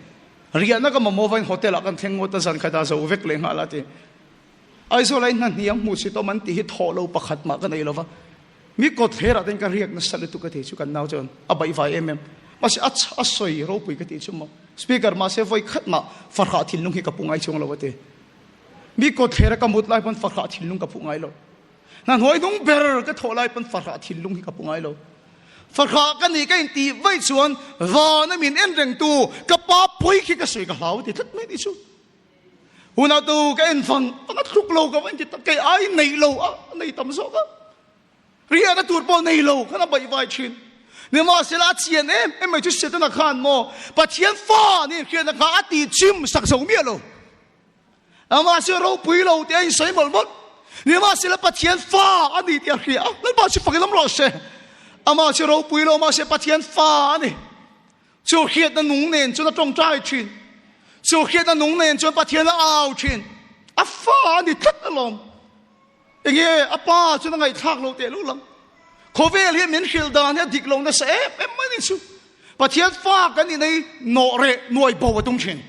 Riahna ka mamawh vain hotel ah kan thleng ngawt a, zan khat ah zo vek leh nghal a ti. Aizawl a i hna hniam hmuh si tawm an tih hi thawh lo pakhat mah ka nei lova. Mi kawt hlerah ten ka riak nasa lutuk ka ti chu kan nau chuan a baihvai em em. Mahse a a sawi ropui ka tih chu maw. Speaker mahse vawi khat mah farhah thinlung hi ka pu ngai chuang lo a ti. Mi kawt hlera ka mut lai pawn farhah thinlung ka phu ngai lo. Hna hnuai hnung ber ka thawh lai pawn farhah thinlung hi ka pu ngai lo. Farhah ka nih ka intih vaih chuan vana min en rengtu ka pa pawi khi ka sawi ka hlau a ti tlat mai ni chu. Hunah tu ka en fang fang a thluk lo ka va inti tak kei ai nei lo a nei tam zawk a riahna tur pawh nei lo khan a baih vai thin nimahsela a chian em em mai chu Setana khan maw Pathian fa ni hriatna kha a ti chim sak zo miah lo amah chu ropui lo tih a insawi mawlh mawlh nimahsela Pathian fa a ni tih a hria a Lalpa chu fakin awm rawh se amah chu ropui lo mahse Pathian fa a ni Chu hriatna nung nen chuan a tawngtai thin. Chu hriatna nung nen chuan Pathian a au thin. A fa a ni tlat alawm. Enge a pa chuan a ngaihthlak lo teh luh lang. Khawvel hian min hrilh dan hi a dik lo nasa em em mai ni chu. Pathian fa kan nih nei nawh reh nuai bo a tum thin.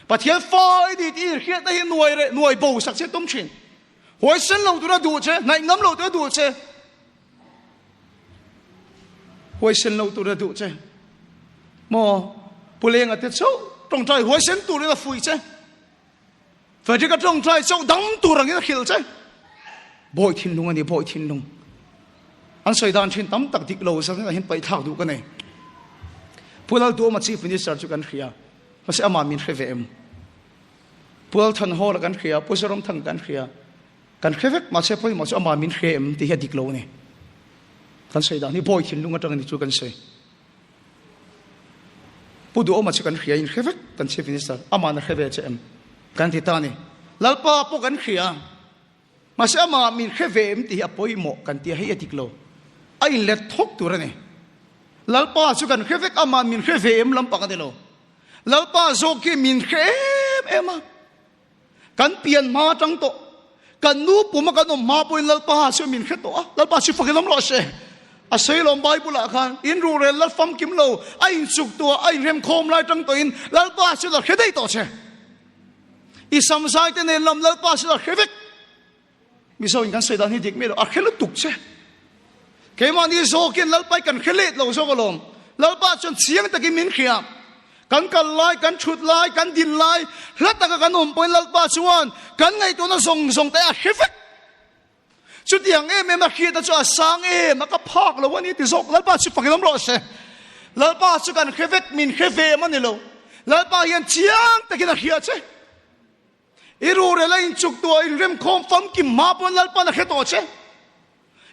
Pathian fa i ni tih hriatna hi nuai reh nuai bo sak che tum thin. Huaisen lo tura duh che, hnaih ngam lo tura duh che. Huaisen lo tur a duh che. Maw Pu Lenga te chauh tawngtai huaisen turin a fuih che. Frederick a tawngtai chauh dam tur angin a hrilh che. Bawi thinlung a ni, bawi thinlung. An sawi dan thin tam tak dik lo zan hin paih thlak duh ka nei. Pu Lalduhawma Chief Minister chu kan hria. Mahse amah min hre ve em? Pu Lalthanhawla kan hria, Pu Zoramthanga kan hria. Kan hre vek, mahse pawimawh chu amah min hre em tih hi a dik lo a ni. Kan sawi dan hi bawi thinlung atang a ni chu kan sawi. Pu Duhawma chu kan hria in hre vek kan Chief Minister aman a hre ve che em kan ti ta a ni. Lalpa pawh kan hria mahse amah min hre ve em tih hi a pawimawh kan ti a, hei a dik lo. A inlet thawk tur a ni. Lalpa chu kan hre vek amah min hre ve em lampang a ni lo. Lalpa zawk hi min hre em em a. Kan pian hma atang tawh, kan nu puma kan awm hma pawhin Lalpa chu min hre tawh a, Lalpa chu fakin awm rawh se. A sawi lawm Bible ah khan, in ruhrel la famkim lo, a inchuk tuah, a inremkhawm lai tang tawhin Lalpa chu la hre daih tawh che. I samzai te nen lam Lalpa chu la hre vek. Mizo in kan sawi dan hi dik mai lo, a hre lutuk che. Keimahni zawkin Lalpa hi kan hre let lo zawk alawm. Lalpa chuan chiang takin min hria. Kan kal lai, kan thut lai, kan din lai, hla taka kan awm pawhin Lalpa chuan kan ngaihtuahna zawng zawng te a hre vek. Chutiang em em a hriatna chu a sang em a, ka phak lo a ni ti zawk. Lalpa chu fakin awm rawh se. Lalpa chu kan hre vek, min hre ve em a ni lo. Lalpa hian chiang takin a hria che. I rurel a inchuk tuah inremkhawm famkim hma pawn Lalpa'n a hre tawh che.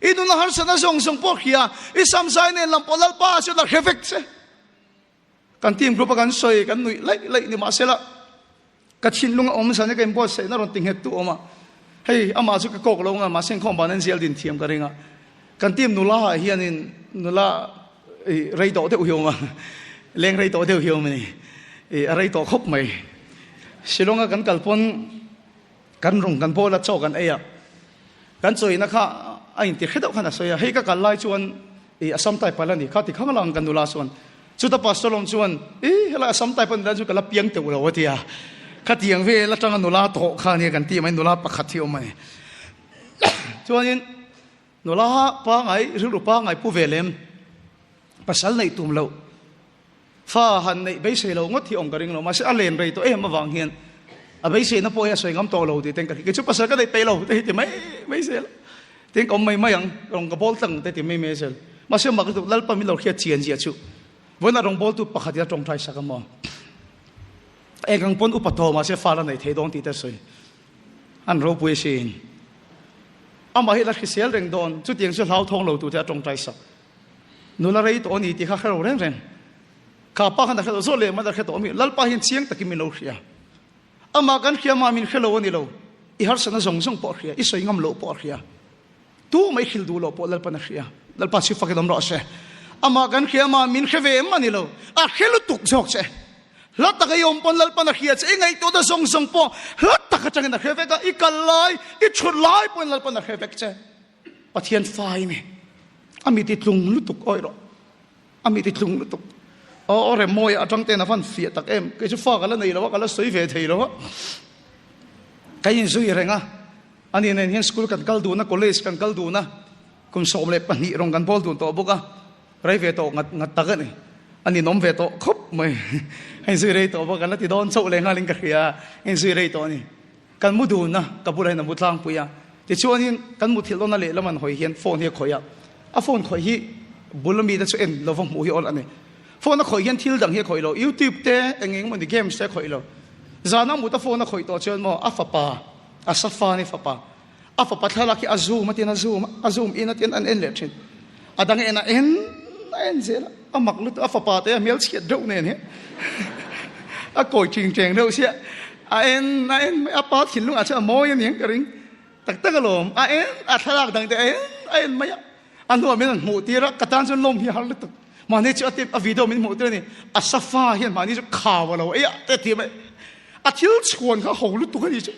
I nuna harsatna zawng zawng pawh hria, i samzai nen lam pawh Lalpa chuan a hre vek che. Kan team group a kan sawi, kan nuih laih laih ni mahsela ka thinlung a awm zan hi ka inbuatsaihna rawn ti nghet tu awm a. Hei amah chu ka kawk lo nga mahse inkhawm ban an zial din thiam ka ring a. Kan team nula ah hianin nula i rei tawh deuh hi awm a, leng rei tawh deuh hi awm a ni. I a rei tawh khawp mai. Shillong a kan kal pawn kan rung kan bawl a chaw kan ei a, kan chawina kha a inti hre deuh khan a sawi a, hei ka kal lai chuan i Assam type a la ni kha ti khang lang kan nula chuan. Chuta pastor awm chuan i helai Assam type a ni lai chu ka la piang teuh lo a ti a, khatiang vel atanga nula tawh kha ania kan tih mai nula pakhat hi awm a ni. Chuanin nula pangai rilru pangai pu ve lem pasal neih tum loh Fa han neih beisei lo ngawt hi awm ka ring lo, mahse a len rei tawh em avang hian a beiseina pawh hi a sawi ngam tawh lo tih ten ka hria. Kei chu pasal ka neih peih lo te hi ti mai mai zel a, tin ka awm mai mai ang, rawng ka bawl tlang te ti mai mai zel. Mahse mak lutuk Lalpa min lo hriat chian zia chu vawiinah rawngbawltu pakhat in a tawngtai sak a maw? Eng ang pawn upa tawh mahse fa la nei thei dawn tih te a sawi. An ropui asin. Amah hi la hrisel reng dawn, chutiang chu hlauthawng lo tur te a tawngtai sak. Nula rei tawh a ni tih kha hre lo reng reng. Kha pa khan a hre lo zawh leh man a hre tawh a mi. Lalpa hian chiang takin min lo hria. Amah kan hria mah min hre lo a ni lo. I harsatna zawng zawng pawh a hria, i sawi ngam loh pawh a hria. Tu mai hrilh duh loh pawh Lalpan a hria. Lalpa chu fakin awm rawh se. Amah kan hria mah min hre ve em a ni lo. A hre lutuk zawk che. Hla taka i awm pawn Lalpan a hria che. I ngaihtuahna zawng zawng pawh hla tak atangin a hre vek a. I kal lai, i thut lai pawhin Lalpan a hre vek che. Pathian fa i ni. A mi ti tlung lutuk awih rawh. A mi ti tlung lutuk. Aw rem mawi atang ten a van fiah tak em. Kei chu fa ka la nei lo a, ka la sawi ve thei lo a. Ka inzui reng a. Ani nen hian school kan kal dun a, college kan kal dun a. Kum 12 rawng kan bawl dun tawh bawk a. Rei ve tawh ngat ngat tak a ni. A ninawm ve tawh khawp mai. A inzui rei tawh bawk a, la ti dawn chauh leh nghalin ka hria a. Inzui rei tawh a ni. Kan mu dun a, ka bulah hian a mu tlangpui a. Tichuanin kan muthilh dawn a lehlam an hawi hian phone hi a khawih a. A phone khawih hi bul ami te chu en lova hmuh hi awl a ni. Phone a khawih hian thil dang hi a khawih lo, YouTube te eng eng emawni games te a khawih lo. Zana mut a phone a khawih tawh chuan maw a fapa, a safa ni fapa, a fapa thlalak hi a zoom a tin a zoom a, a zoom in a tin an en leh thin. A dang en a en a en zel a, a mak lutuk a fapa te a hmelchhiat deuh nen hi a kawi ching cheng deuh sia a en a en mai a pa thinlung ah chuan a mawi a ni ang ka ring tak tak alawm a en a thlalak dang te a en a en mai a a hnuah min rawn hmuh tir a ka tan chuan lawm hi a har lutuk mahni chu a tip a video min hmuh tir a ni a safa hian mahni chu khau a lo ei a te ti mai a thil chhuan kha ho lutuk a ni chu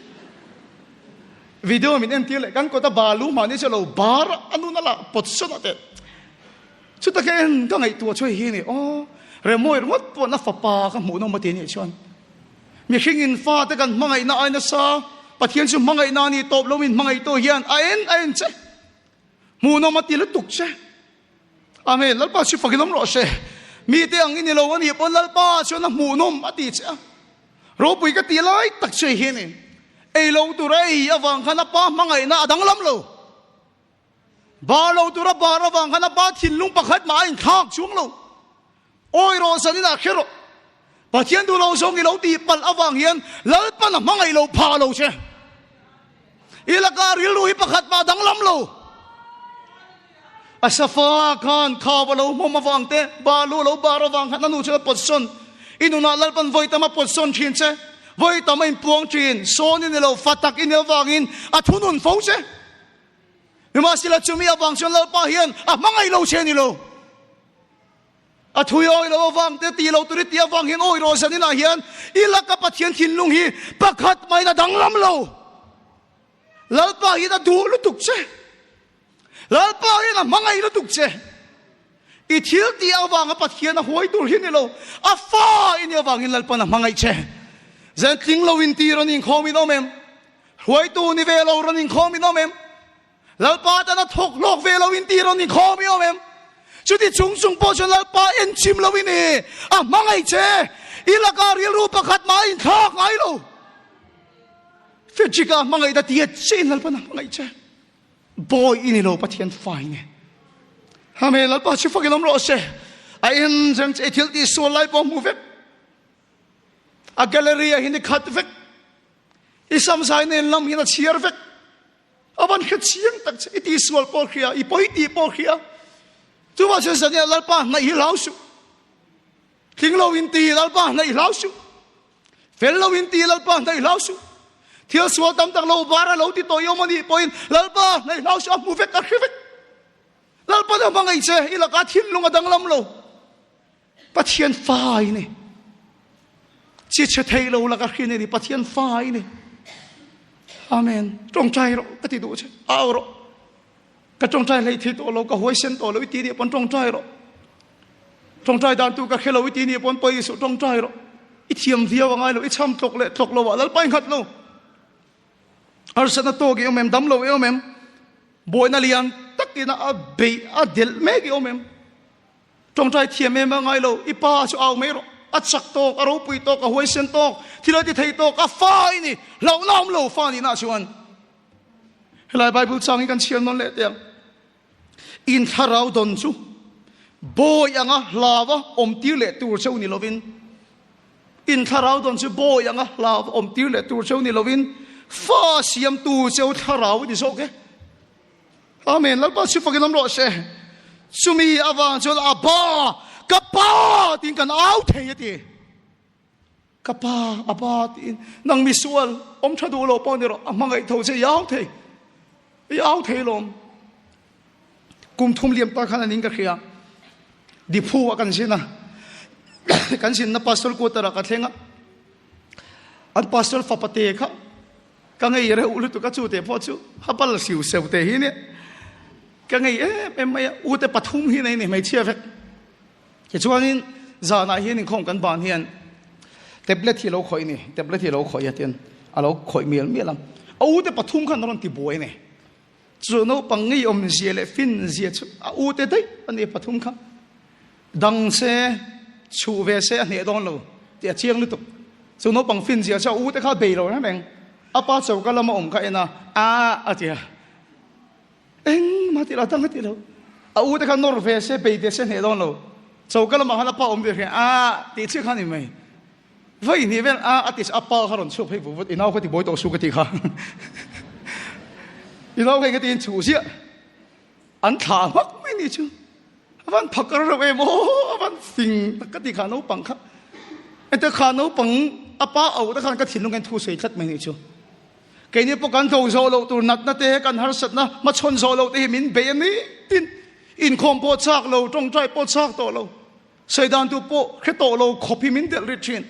Video min entir leh kan kawta balu mahni chu lo bar a nun a lah pawt sawn a teh. Chuta ka en ka ngaihtuah chu hei hi a ni aw Remawi ringawt pawh na fapa ka hmuh nawm a ti anih chuan mihring in fate kan hmangaihna ai nasa Pathian chu hmangaihna a ni tawp lo min hmangaihtu hian a en a en che hmuh nawm a ti lutuk che. Amen Lalpa chu fakin awm rawh se. Mite ang i ni lo a nih pawn Lalpa chuan a hmuh nawm a ti che a. Ropui ka tih lai tak chu hei hi a ni. Ei lo tura ei avang khan a pa hmangaihna a danglam lo. Bar lo tura bar avang khan a pa thinlung pakhat mah a inthlak chuang lo. Awi rawh zanin ah kher rawh. Pathian duh lo zawng i lo tih palh avang hian Lalpan a hmangaih lo phah lo che. I laka rilru hi pakhat mah a danglam lo. A safa khan khaw a lo hmawm avang te, balu a lo bar avang khan a nu chuan a pawt sawn. I nunah Lalpan vawi tam a pawt sawn thin che, vawi tam a inpuang thin, sawn i ni lo, fa tak i nih avangin a thunun fo che. Nimahsela chumi avang chuan Lalpa hian a hmangaih lo che a ni lo. A thui awi lo avang te tih lo tur i tih avang hian awi rawh zan inah hian i laka Pathian thinlung hi pakhat mahin a danglam lo. Lalpa hian a duh lutuk che. Lalpa hian a hmangaih lutuk che. I thil tih avanga Pathian a huai tur hi ni lo. A fa i nih avangin Lalpan a hmangaih che. Zan tling lo in ti rawn inkhawm in awm em? Hruaitu ni ve lo rawn inkhawm in awm em? Lalpa tan a thawk hlawk ve lo in ti rawn inkhawm i awm em? Chuti chung chung pawh chuan Lalpa en chim lo in i a hmangaih che. I lakah rilru pakhat mah a inthlak ngai lo. Frederick-a hmangaih da tia che in Lalpan a hmangaih che. Bawi i ni lo Pathian fa i ni. Amen. Lalpa chu fakin awm rawh se. A en reng che i thil tih sual lai pawh hmu vek. A gallery ah hian i khat vek. I samzai nen lam hian a chhiar vek. A van hre chiang tak che. I tih sual pawh hria, i pawi tih pawh hria. Chuvah chuan zan Lalpa hnaih hi hlau suh. Tling lo in ti Lalpa hnaih hlau suh. Fel lo in ti Lalpa hnaih hlau suh. Thil sual tam tak lo var a lo ti tawh i awm a nih pawhin Lalpa hnaih hlau suh a hmu vek a hre vek. Lalpa na hmangaih che i lakah thinlung a danglam lo. Pathian fa i ni. Chi chhe thei lo laka hrin i ni Pathian fa i ni. Amen. Tawngtai rawh ka ti duh che. Au rawh. Ka tawngtai hlei thei tawh lo, ka huaisen tawh lo i ti nih pawn tawngtai rawh. Tawngtai dan tu ka hre lo i ti nih pawn pawi suh tawngtai rawh. I thiam viau a ngai lo, i cham tlawk leh tlawk lo ah Lalpa i nghat lo. Harsatna tawk i awm em, dam lo i awm em, buaina lian takin a beih a delh mek i awm em. Tawngtai thiam em a ngai lo, i pa chu au mai rawh. A chak tawk, a ropui tawk, a huaisen tawk, thil a ti thei tawk, a fa i ni. Hlauhna awm lo fa nihna chuan. Helai Bible chang hi kan chhiar nawn leh teh ang. In thlarau dawn chu bawi anga hlava awm tir leh tur cheu ni lovin, in thlarau dawn chu bawi anga hlava awm tir leh tur cheu ni lovin, fa siamtu cheu thlarau ni zawk e. Amen. Lalpa chu fakin awm rawh se. Chumi avang chuan Abba, ka pa tiin kan au thei a ti. Ka pa, a pa tiin nang misual awm tha duh lo pawh ni rawh, a hmangaih tho che i au thei, i au thei lawm. Kum thum liam ta khan anin ka hria, Diphu ah kan zin a, kan zinna pastor quarter ah ka thleng a, an pastor fapa te kha ka ngei reuh lutuk a, chu te pawh chu habal siu seu te hi nia, ka ngei em em mai a, u te pathum hi nei ni hmeichhia vek. Tichuanin zanah hian inkhawm kan ban hian tablet hi a lo khawih a ni, tablet hi a lo khawih a tian a lo khawih mial mial a. A ute pathum khan a rawn ti buai a ni. Chu naupang ngei awm zia leh fin zia chu a ute daih a ni pathum kha. Dang se, chhuh ve se a hneh dawn lo tih a chiang lutuk. Chu naupang fin zia chu a ute kha a bei lo reng reng. A pa choka lama awm kha en a, a a ti a. Engmah tih lo, dang a tih lo. A u te kha nawr ve se, bei ve se hneh dawn lo. Choka lamah khan a pa awm ve hriat a tih chiah kha a ni mai. Vawi hnih vel a a ti a pa kha rawn chhuak phei vut vut, i nau kha ti buai tawh su ka tih kha. I nau kha engati in chhuh ziah. An thlah hmak mai ni chu. A van phakar reuh em aw, a van fing tak ka ti kha naupang kha. Ente kha naupang a pa auh te khan ka thinlung hian thu sawi tlat mai ni chu. Keini pawh kan tho zawh loh tur natna te, kan harsatna hmachhawn zawh loh te hi min bei a ni tin inkhawm pawh chak lo, tawngtai pawh chak tawh lo, sawi dan tur pawh hre tawh lo khawp hi min delh rit thin.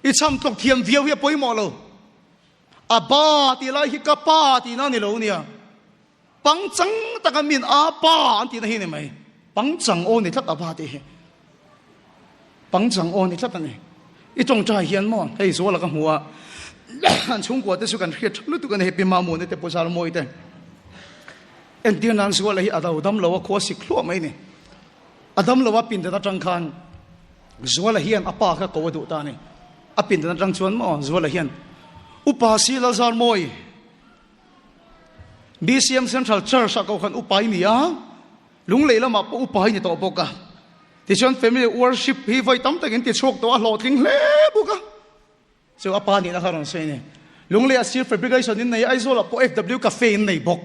I cham tlawk thiam viau hi a pawimawh lo. A ba tih lai hi ka pa tihna a ni lo nia. Pangchang taka min a pa an tihna hi ni mai. Pangchang aw ni tlat a ba tih hi. Pangchang aw ni tlat a ni. I tawngtai hian maw hei Zuala ka hmu a, an chhungkua te chu kan hriat tha lutuk a ni hei Pi Mamuni te Pu Zarmawi te. Entir nan Zuala hi a do dam lo a khua sik hluah mai ni. A dam lo a pindan atang khan Zuala hian a pa kha ko a duh ta a ni. A pindan atang chuan maw Zuala hian Upa si Lalzarmawi BCM Central Church ah kohhran upa i ni a, Lunglei lamah pawh upa i ni tawh bawk a. Tichuan family worship hi vawi tam takin ti chhuak tawh a hlawhtling hle bawk a. Chu a pa nihna kha rawn sawi a ni. Lunglei ah steel fabrication in nei a, Aizawl ah pawh FW Cafe in nei bawk.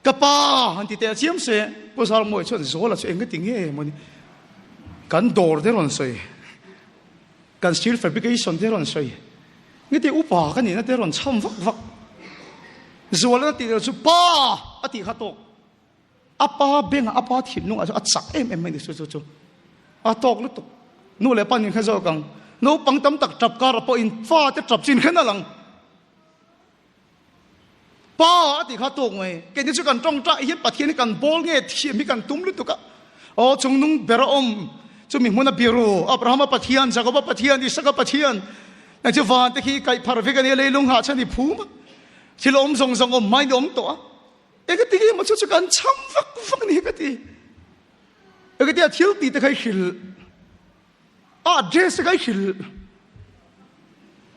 Ka pa han ti teh chiam se, Pu Zarmawi chuan Zawla chu engati nge maw ni kan dawr te rawn sawi. Kan steel fabrication te rawn sawi. Nge ti upa ka nihna te rawn chham vak vak. Zualna tih loh chu pa a tih kha tawk. A pa bengah a pa thinlungah chu a chak em em mai ni chu chu chu. A tawk lutuk. Nu leh pa nin kha zawk ang. Naupang tam tak tap kar pawhin fa te tap chin khen a lang. Pa a tih kha tawk mai. Keini chu kan tawngtai hian Pathian hi kan bawl nge thiam hi kan tum lutuk a. Aw chungnung ber a awm chumi hmuna biru Abrahama Pathian, Jakoba Pathian, Isaka Pathian nang chu van te khi kaih phar vek a nia leilung hah chhan i phum a. Thil awm zawng zawng awm hmain i awm tawh a. Engati nge maw chu chu kan cham vak vak a ni hi ka ti. Engati a thil tih te kha i hrilh. A address te kha i hrilh.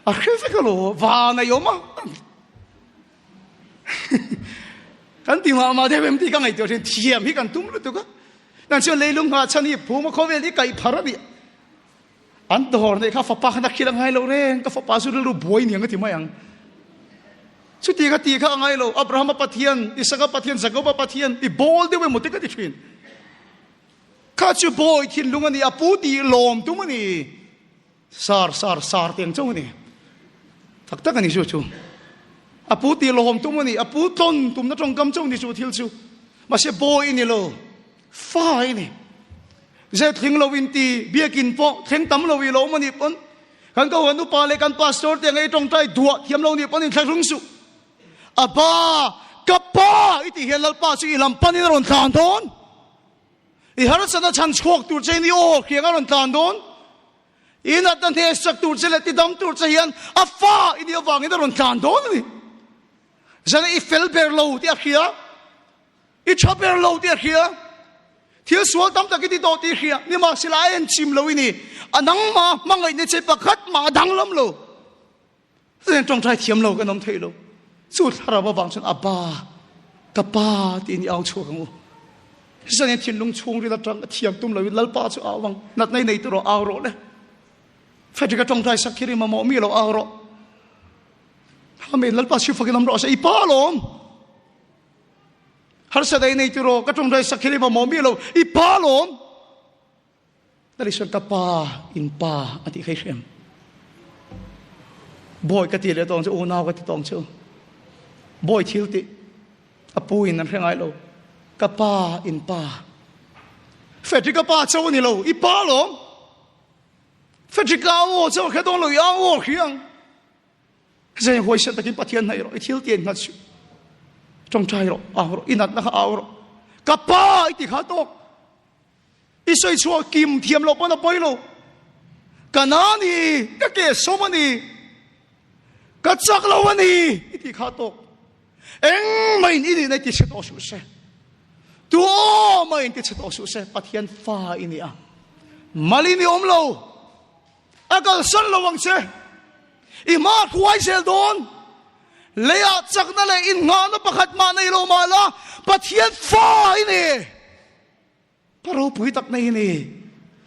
A hre vek alo van a i awm a. Kan ti mah mah deuh em tih ka ngaihtuah thin thiam hi kan tum lutuk a. Nang chuan leilung nghah chhan hi phum a khawvel hi kaih phar a nih. An dawr neih kha fapa khan a khil a ngai lo reng, ka fapa chu rilru buai niang a ti mai ang. Chuti kha ti kha a ngai lo, Abrahama Pathian, Isaka Pathian, Jakoba Pathian, i bawl deuh emaw te ka ti thin. Kha chu bawi thinlung a ni, a pu tih lawm tum a ni. Sar, sar, sar tiang chauh a ni. Tak tak a ni chu chu. A pu tih lawm tum a ni, a pu tlawn tumna tawngkam chauh a ni chu thil chu. Mahse bawi i ni lo. Fa i ni. Zet thleng lo in ti, biakin pawh thleng tam lo i lo awm a nih pawn, kan Kohhran upa leh kan pastor te ang ei tawngtai duah thiam lo nih pawn in thlahrung suh. A pa, ka pa i tih hian Lalpa chu i lam panin a rawn tlan dawn. I harsatna chhan chhuak tur che in i aw hriang a rawn tlan dawn. I natna hnehsak tur che leh tidam tur che hian a fa i nih avangin a rawn tlan dawn a ni. Zan i fel ber lo tih a hria. I tha ber lo tih a hria. Thil sual tam tak i ti tawh tih i hria. Nimahsela a en chim lo i ni. A nangmah hmangaihna che pakhat mah a danglam lo. Chutiang tawngtai thiam lo kan awm thei lo. Chu thlarau avang chuan Abba, ka pa tiin i au chhuak ang u. Zanin thinlung chhungril atang a thiam tum loin Lalpa chu au ang. Natna i nei tur rawh au rawh le. Frederick a tawngtai sak khi ri mamawh mi lo au rawh. Amen. Lalpa chu fakin awm rawh se. I pa alawm. Harsa dei nei tiraw ka tawngtai sak hi mamawh mi lo i pa lawm Lal Isuan ka pa in pa a tih kha i hriam Bawi ka ti leh tawng chu unau ka ti tawng chu Bawi thil tih a pu in an hre ngai lo ka pa in pa Frederick ka pa cho ni lo i pa lawm Frederick ka aw cho khe dawn lo i aw hriang Zeng huaisen takin Pathian hnaih rawh, i thil ti engnghat suh. Ṭawngṭai rawh, au rawh, i natna kha au rawh. Ka pa i ti kha tawk. I sawi chhuah kim thiam loh pawn a pawi lo. Ka na ni, ka ke sawm a ni, ka chak lo a ni i ti kha tawk. Engmah in i nihna i ti chhe tawh suh se. Tu aw mah in ti chhe tawh suh se. Pathian fa i ni a. Mal in i awm lo. A kalsan lo ang che. I hma hruai zel dawn. Leiah chakna leh innghahna pakhat mah nei lo mah la, Pathian fa i ni. Pa ropui tak nei i ni.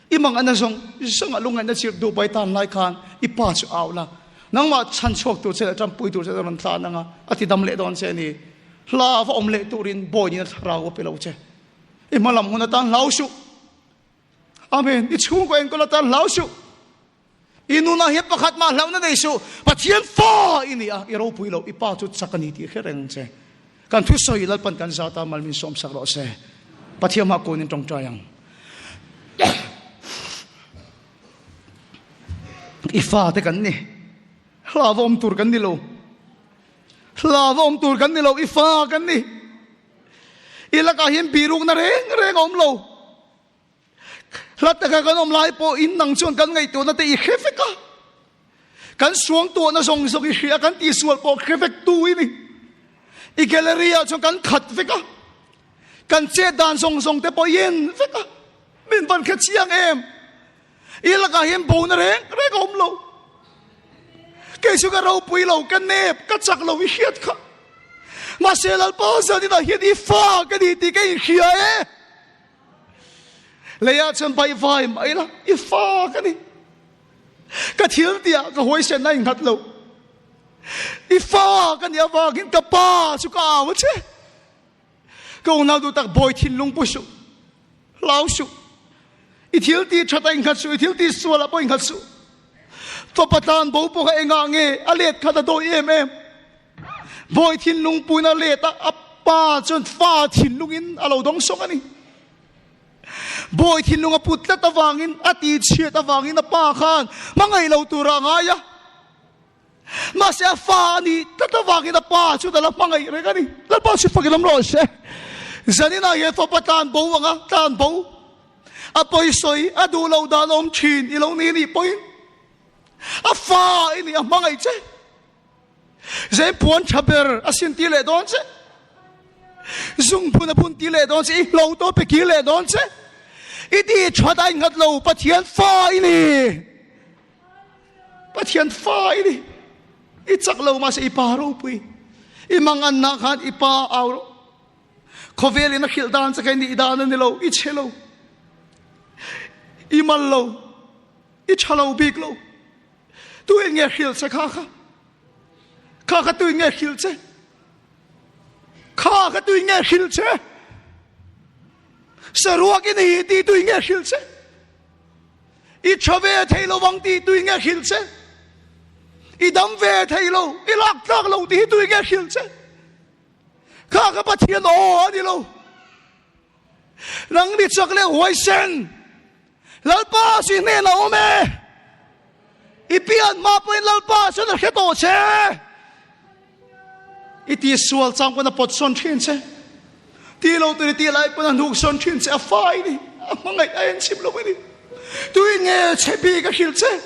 I mangaihna zawng zawngah lungngaihna chirh duh pai tan lai khan i pa chu au la. Nangmah chhan chhuak tur che leh tanpui tur che a rawn tlan ang a, a ti dam leh dawn che a ni. Hla va awm leh turin bawiin a thlarau a pe lo che. I hma lam hun atan hlau suh. Amen. I chhungkaw enkawl atan hlau suh. I nunah hian pakhat mah hlauhna nei suh. Pathian fa i ni a, i ropui lo, i pa chu chak a ni tih hre reng che. Kan thusawi Lalpan kan zata mal min sawmsak rawh se. Pathian hma kunin tawngtai ang. I fate kan ni. Hlauhawm tur kan ni lo. Hlauhawm tur kan ni lo. I fa kan ni. I lakah hian birukna reng reng a awm lo. Hla taka kan awm lai pawh in nang chuan kan ngaihtuahna te i hre vek a. Kan suangtuahna zawng zawng i hria, kan tihsual pawh hre vek tu i ni. I gallery ah chuan kan khat vek a. Kan chet dan zawng zawng te pawh i en vek a. Min van hre chiang em? I lakah hian bona reng reng a awm lo. Kei chu ka ropui lo, ka nep, ka chak lo i hriat kha. Mahse Lalpa zaninah hian i fa ka ni tih ka inhria e. Leiah chuan baihvai mah ila i fa ka ni. Ka thil tihah ka huaisen a innghat lo. I fa ka nih avangin ka pa chu ka au a che. Ka unau duh tak bawi thinlung pu suh. Hlau suh. I thil tih that a innghat suh, i thil tih sual ah pawh innghat suh. Fapa tlan bo pawh kha engah nge a let khat a dawi em em? Bawi thinlung puin a let a, a pa chuan fa thinlungin a lo dawng sawng a ni. Bawi thinlung a put tlat avangin, a tihchhiat avangin a pa khan hmangaih lo turah a ngai a. Mahse a fa a nih tlat avangin a pa chu dala hmangaih reng a ni. Lalpa chu fakin awm rawh se. Zaninah hian fapa tlan bo anga tlan bo a pawisawi a duh loh dan awm thin i lo ni nih pawhin a fa i nih a hmangaih che. Zeng puan tha ber a sin ti leh dawn che. Zung phun a phun ti leh dawn che. I hlo tawh pe kir leh dawn che. I ti that a inghat lo Pathian fa i ni. Pathian fa i ni. I chak lo mahse i pa ropui. I manganna khan i pa au rawh. Khawvel in a hrilh dan che kha i nih dan a ni lo. I chhe lo. I mal lo. I tha lo bik lo. Tu in nge hrilh che kha kha? Kha kha tu in nge hrilh che? Kha kha tu in nge hrilh che? Saruak i ni ti tu in nge hrilh che? I tha ve thei lo vang ti tui nge hrilh che? I dam ve thei lo, i lak tlak lo ti hi tui nge hrilh che? Kha ka Pathian aw a ni lo. Nang ni chak leh huaisen Lalpa si hnen a awm e. I pian hma pawhin Lalpa chuan a hre tawh che. I ti sual chang pawn a pawt sawn thin che. Ti lo tur i ti lai pawn a hnuk sawn thin che. A fai ni. A hmangaih a en chim lo a ni. Tuin nge chhe bik a hrilh che?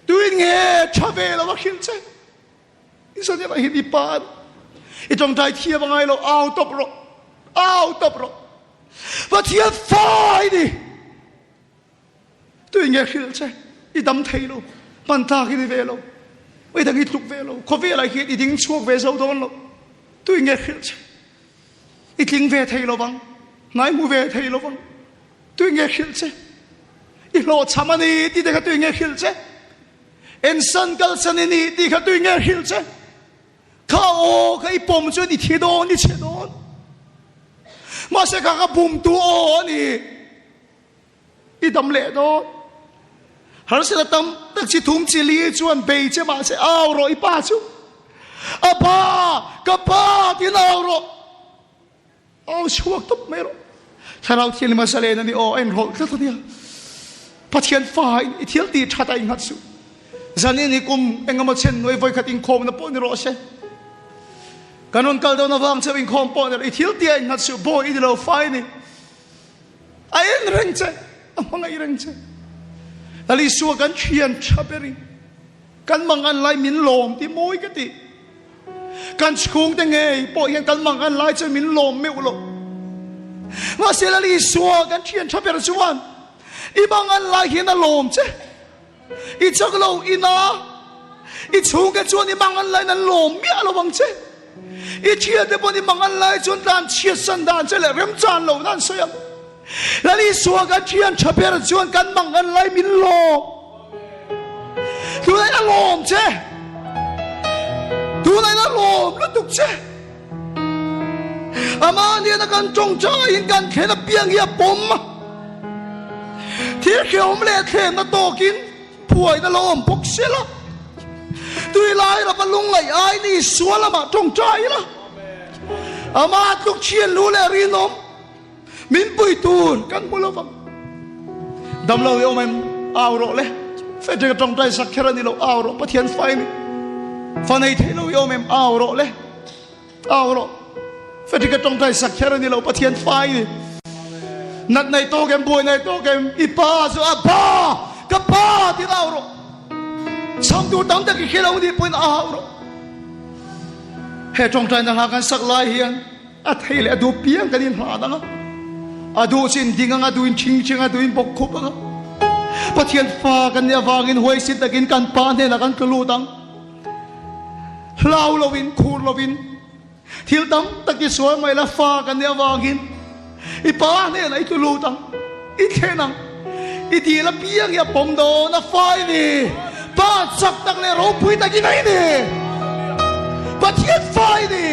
Tuin nge tha ve lo a hrilh che? I zan erawh hian i pa i tawngtai thiam a ngai lo. Au tawp rawh. Au tawp rawh. Pathian fai ni. Tui nge hrilh che, i dam thei lo, hman tlak i ni ve lo, i dang i tluk ve lo, khawvelah hian i ding chhuak ve zo dawn lo. Tui nge hrilh che, i tling ve thei lo vang, hnai hmu ve thei lo vang. Tui nge hrilh che, i hlawhchham a ni tih te kha tui nge hrilh che, ensan kalsan i ni tih kha tui nge hrilh che. Kha aw kha i pawm chuan i thi dawn, i chhe dawn. Mahse kha ka bumtu aw a ni. I dam leh dawn. Harsat a tam tak chi thum chi li chuan bei che mahse au rawh i pa chu. A pa, ka pa tiin au rawh. Au chhuak tawp mai rawh. Thlarau Thianghlim a zalen a ni aw, a inrawlh tlat a nia. Pathian fa in i thil tih that a inghat suh. Zanin hi kum engemaw chen hnuai vawikhat inkhawmna pawh ni rawh se. Kan rawn kal dawn avang cheu inkhawm pawh ni rawh. I thil tih a inghat suh, bawi i ni lo, fa i ni. A en reng che, a hmangaih reng che. Lal Isua kan thian tha berin kan mangan lai min lawm ti mawi ka ti. Kan chhungte ngei pawh hian kan mangan lai chuan min lawm meuh lo. Mahse Lal Isua kan thian tha ber chuan i mangan lai hian a lawm che. I chak lo ina i chhungte chuan i mangan laiin an lawm miah lo ang che. I thiante pawn i mangan lai chuan tlan chhiat san dan che leh remchan lo dan sawi ang. Lal Isua kan thian tha ber chuan kan mangan lai min lawm. Tunah a lawm che. Tunah a lawm lutuk che. Amah nena kan tawngtaiin kan thlen apiang hi a pawm a. Thil hrehawm leh thlenna tawkin phuaina lo awm bawk se la. Tui lai rapa lungngaih ai ni Isua lamah tawngtai ila. Amah tluk thian lu leh rinawm min pui tur kan hmu lo vang. Damlo i awm em? Au rawh le. Frederick a tawngtai sak kher a ni lo. Au rawh Pathian fa i ni. Fa nei thei lo i awm em? Au rawh le. Au rawh. Frederick a tawngtai sak kher a ni lo. Pathian fa i ni. Nat nei tawk em? Buai nei tawk em? I pa chu a pa! Ka pa! Tiin au rawh. Chham tur tam tak i hre lo nih pawhin au rawh. He tawngtaina hla kan sak lai hian A thei leh a duh piang kan inhlan ang a, a duh chu in ding ang a, duh in ṭhing ṭhing a, duh in bawk khup ang a. Pathian fa kan nih avangin huaisi takin kan Pa hnenah kan tlu lut ang. Hlau loin, khur loin, thil tam tak i sual mai la, fa kan nih avangin i Pa hnenah i tlu lut ang, i thlen ang. I dil apiang hi a pawm dawn, a fa i ni. Pa chak tak leh ropui tak i nei ni. Pathian fa i ni.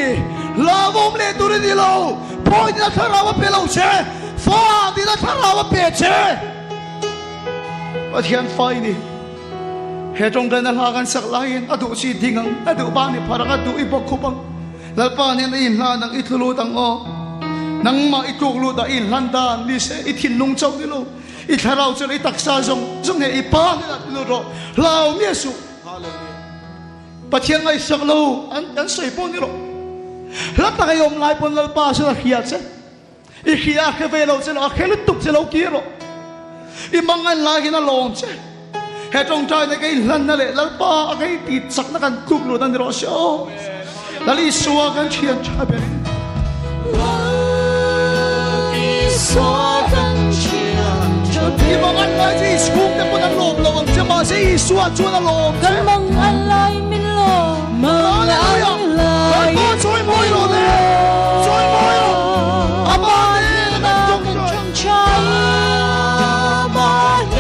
Hlauhawm leh tur i ni lo. Pawi tina thlarau a pe lo che. Fa tina thlarau a pe che. Pathian fa i ni. He tawngtaina hla kan sak laiin a duh chi ding ang, a duh ban i phar ang, a duh i bawk khup ang. Lalpa nen a inhlan ang, i tlu lut ang aw. Nangmah i tluk lut ah i inhlan dan ni se, i thinlung chauh ni lo, i thlarau chu leh i taksa zawng zawng he i pa hnenah ti lut rawh. Hlau miah suh. Hallelujah. Pathian ngaihsak lo an kan sawi pawh ni lo. Hla tak i awm lai pawn Lalpa chuan a hria che. I hria a hre ve lo che lo, a hre lutuk che lo kir rawh. I mangan lai hian a lawm che. He tawngtaina ka inhlanna leh Lalpa a ka intih chakna kan tluk lut a ni rawh se aw. Lal Isua kan thian tha ber in. Lal Isua kan thian tha ber. I mangan lai chu i chhungte pawn an lawm lo ang che, mahse Isua chuan a lawm che. Kan mangan lai min lawm. Hallelujah! Lalpa chawi mawi rawh le! Chawi mawi rawh! Amah nen kan tawngtai.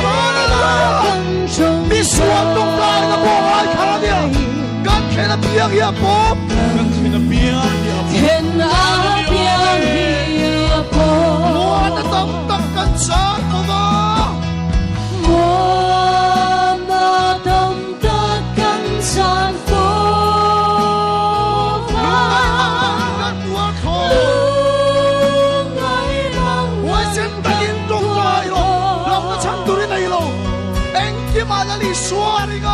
Hallelujah! Misual tawngtaina pawh ngai kha a nia. Kan then apiang hi a pawm. Kan then apiang hi a pawm. Then apiang hi a pawm. Muana tam tak kan chan lo va. Muana tam tak kan chan fo va. Lungngai mang kan tuar thaw. Lungngai mang Huaisen takin tawngtai rawh. Hlauhna chhan tur i nei lo. Engkimah Lal Isua a ring a.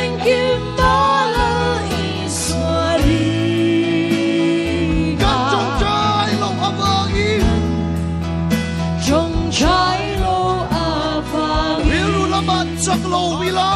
Engkimah Lal Isua a ring a. Kan tawngtai loh avangin. Tawngtai loh avangin. Rilru lamah chak lo ila.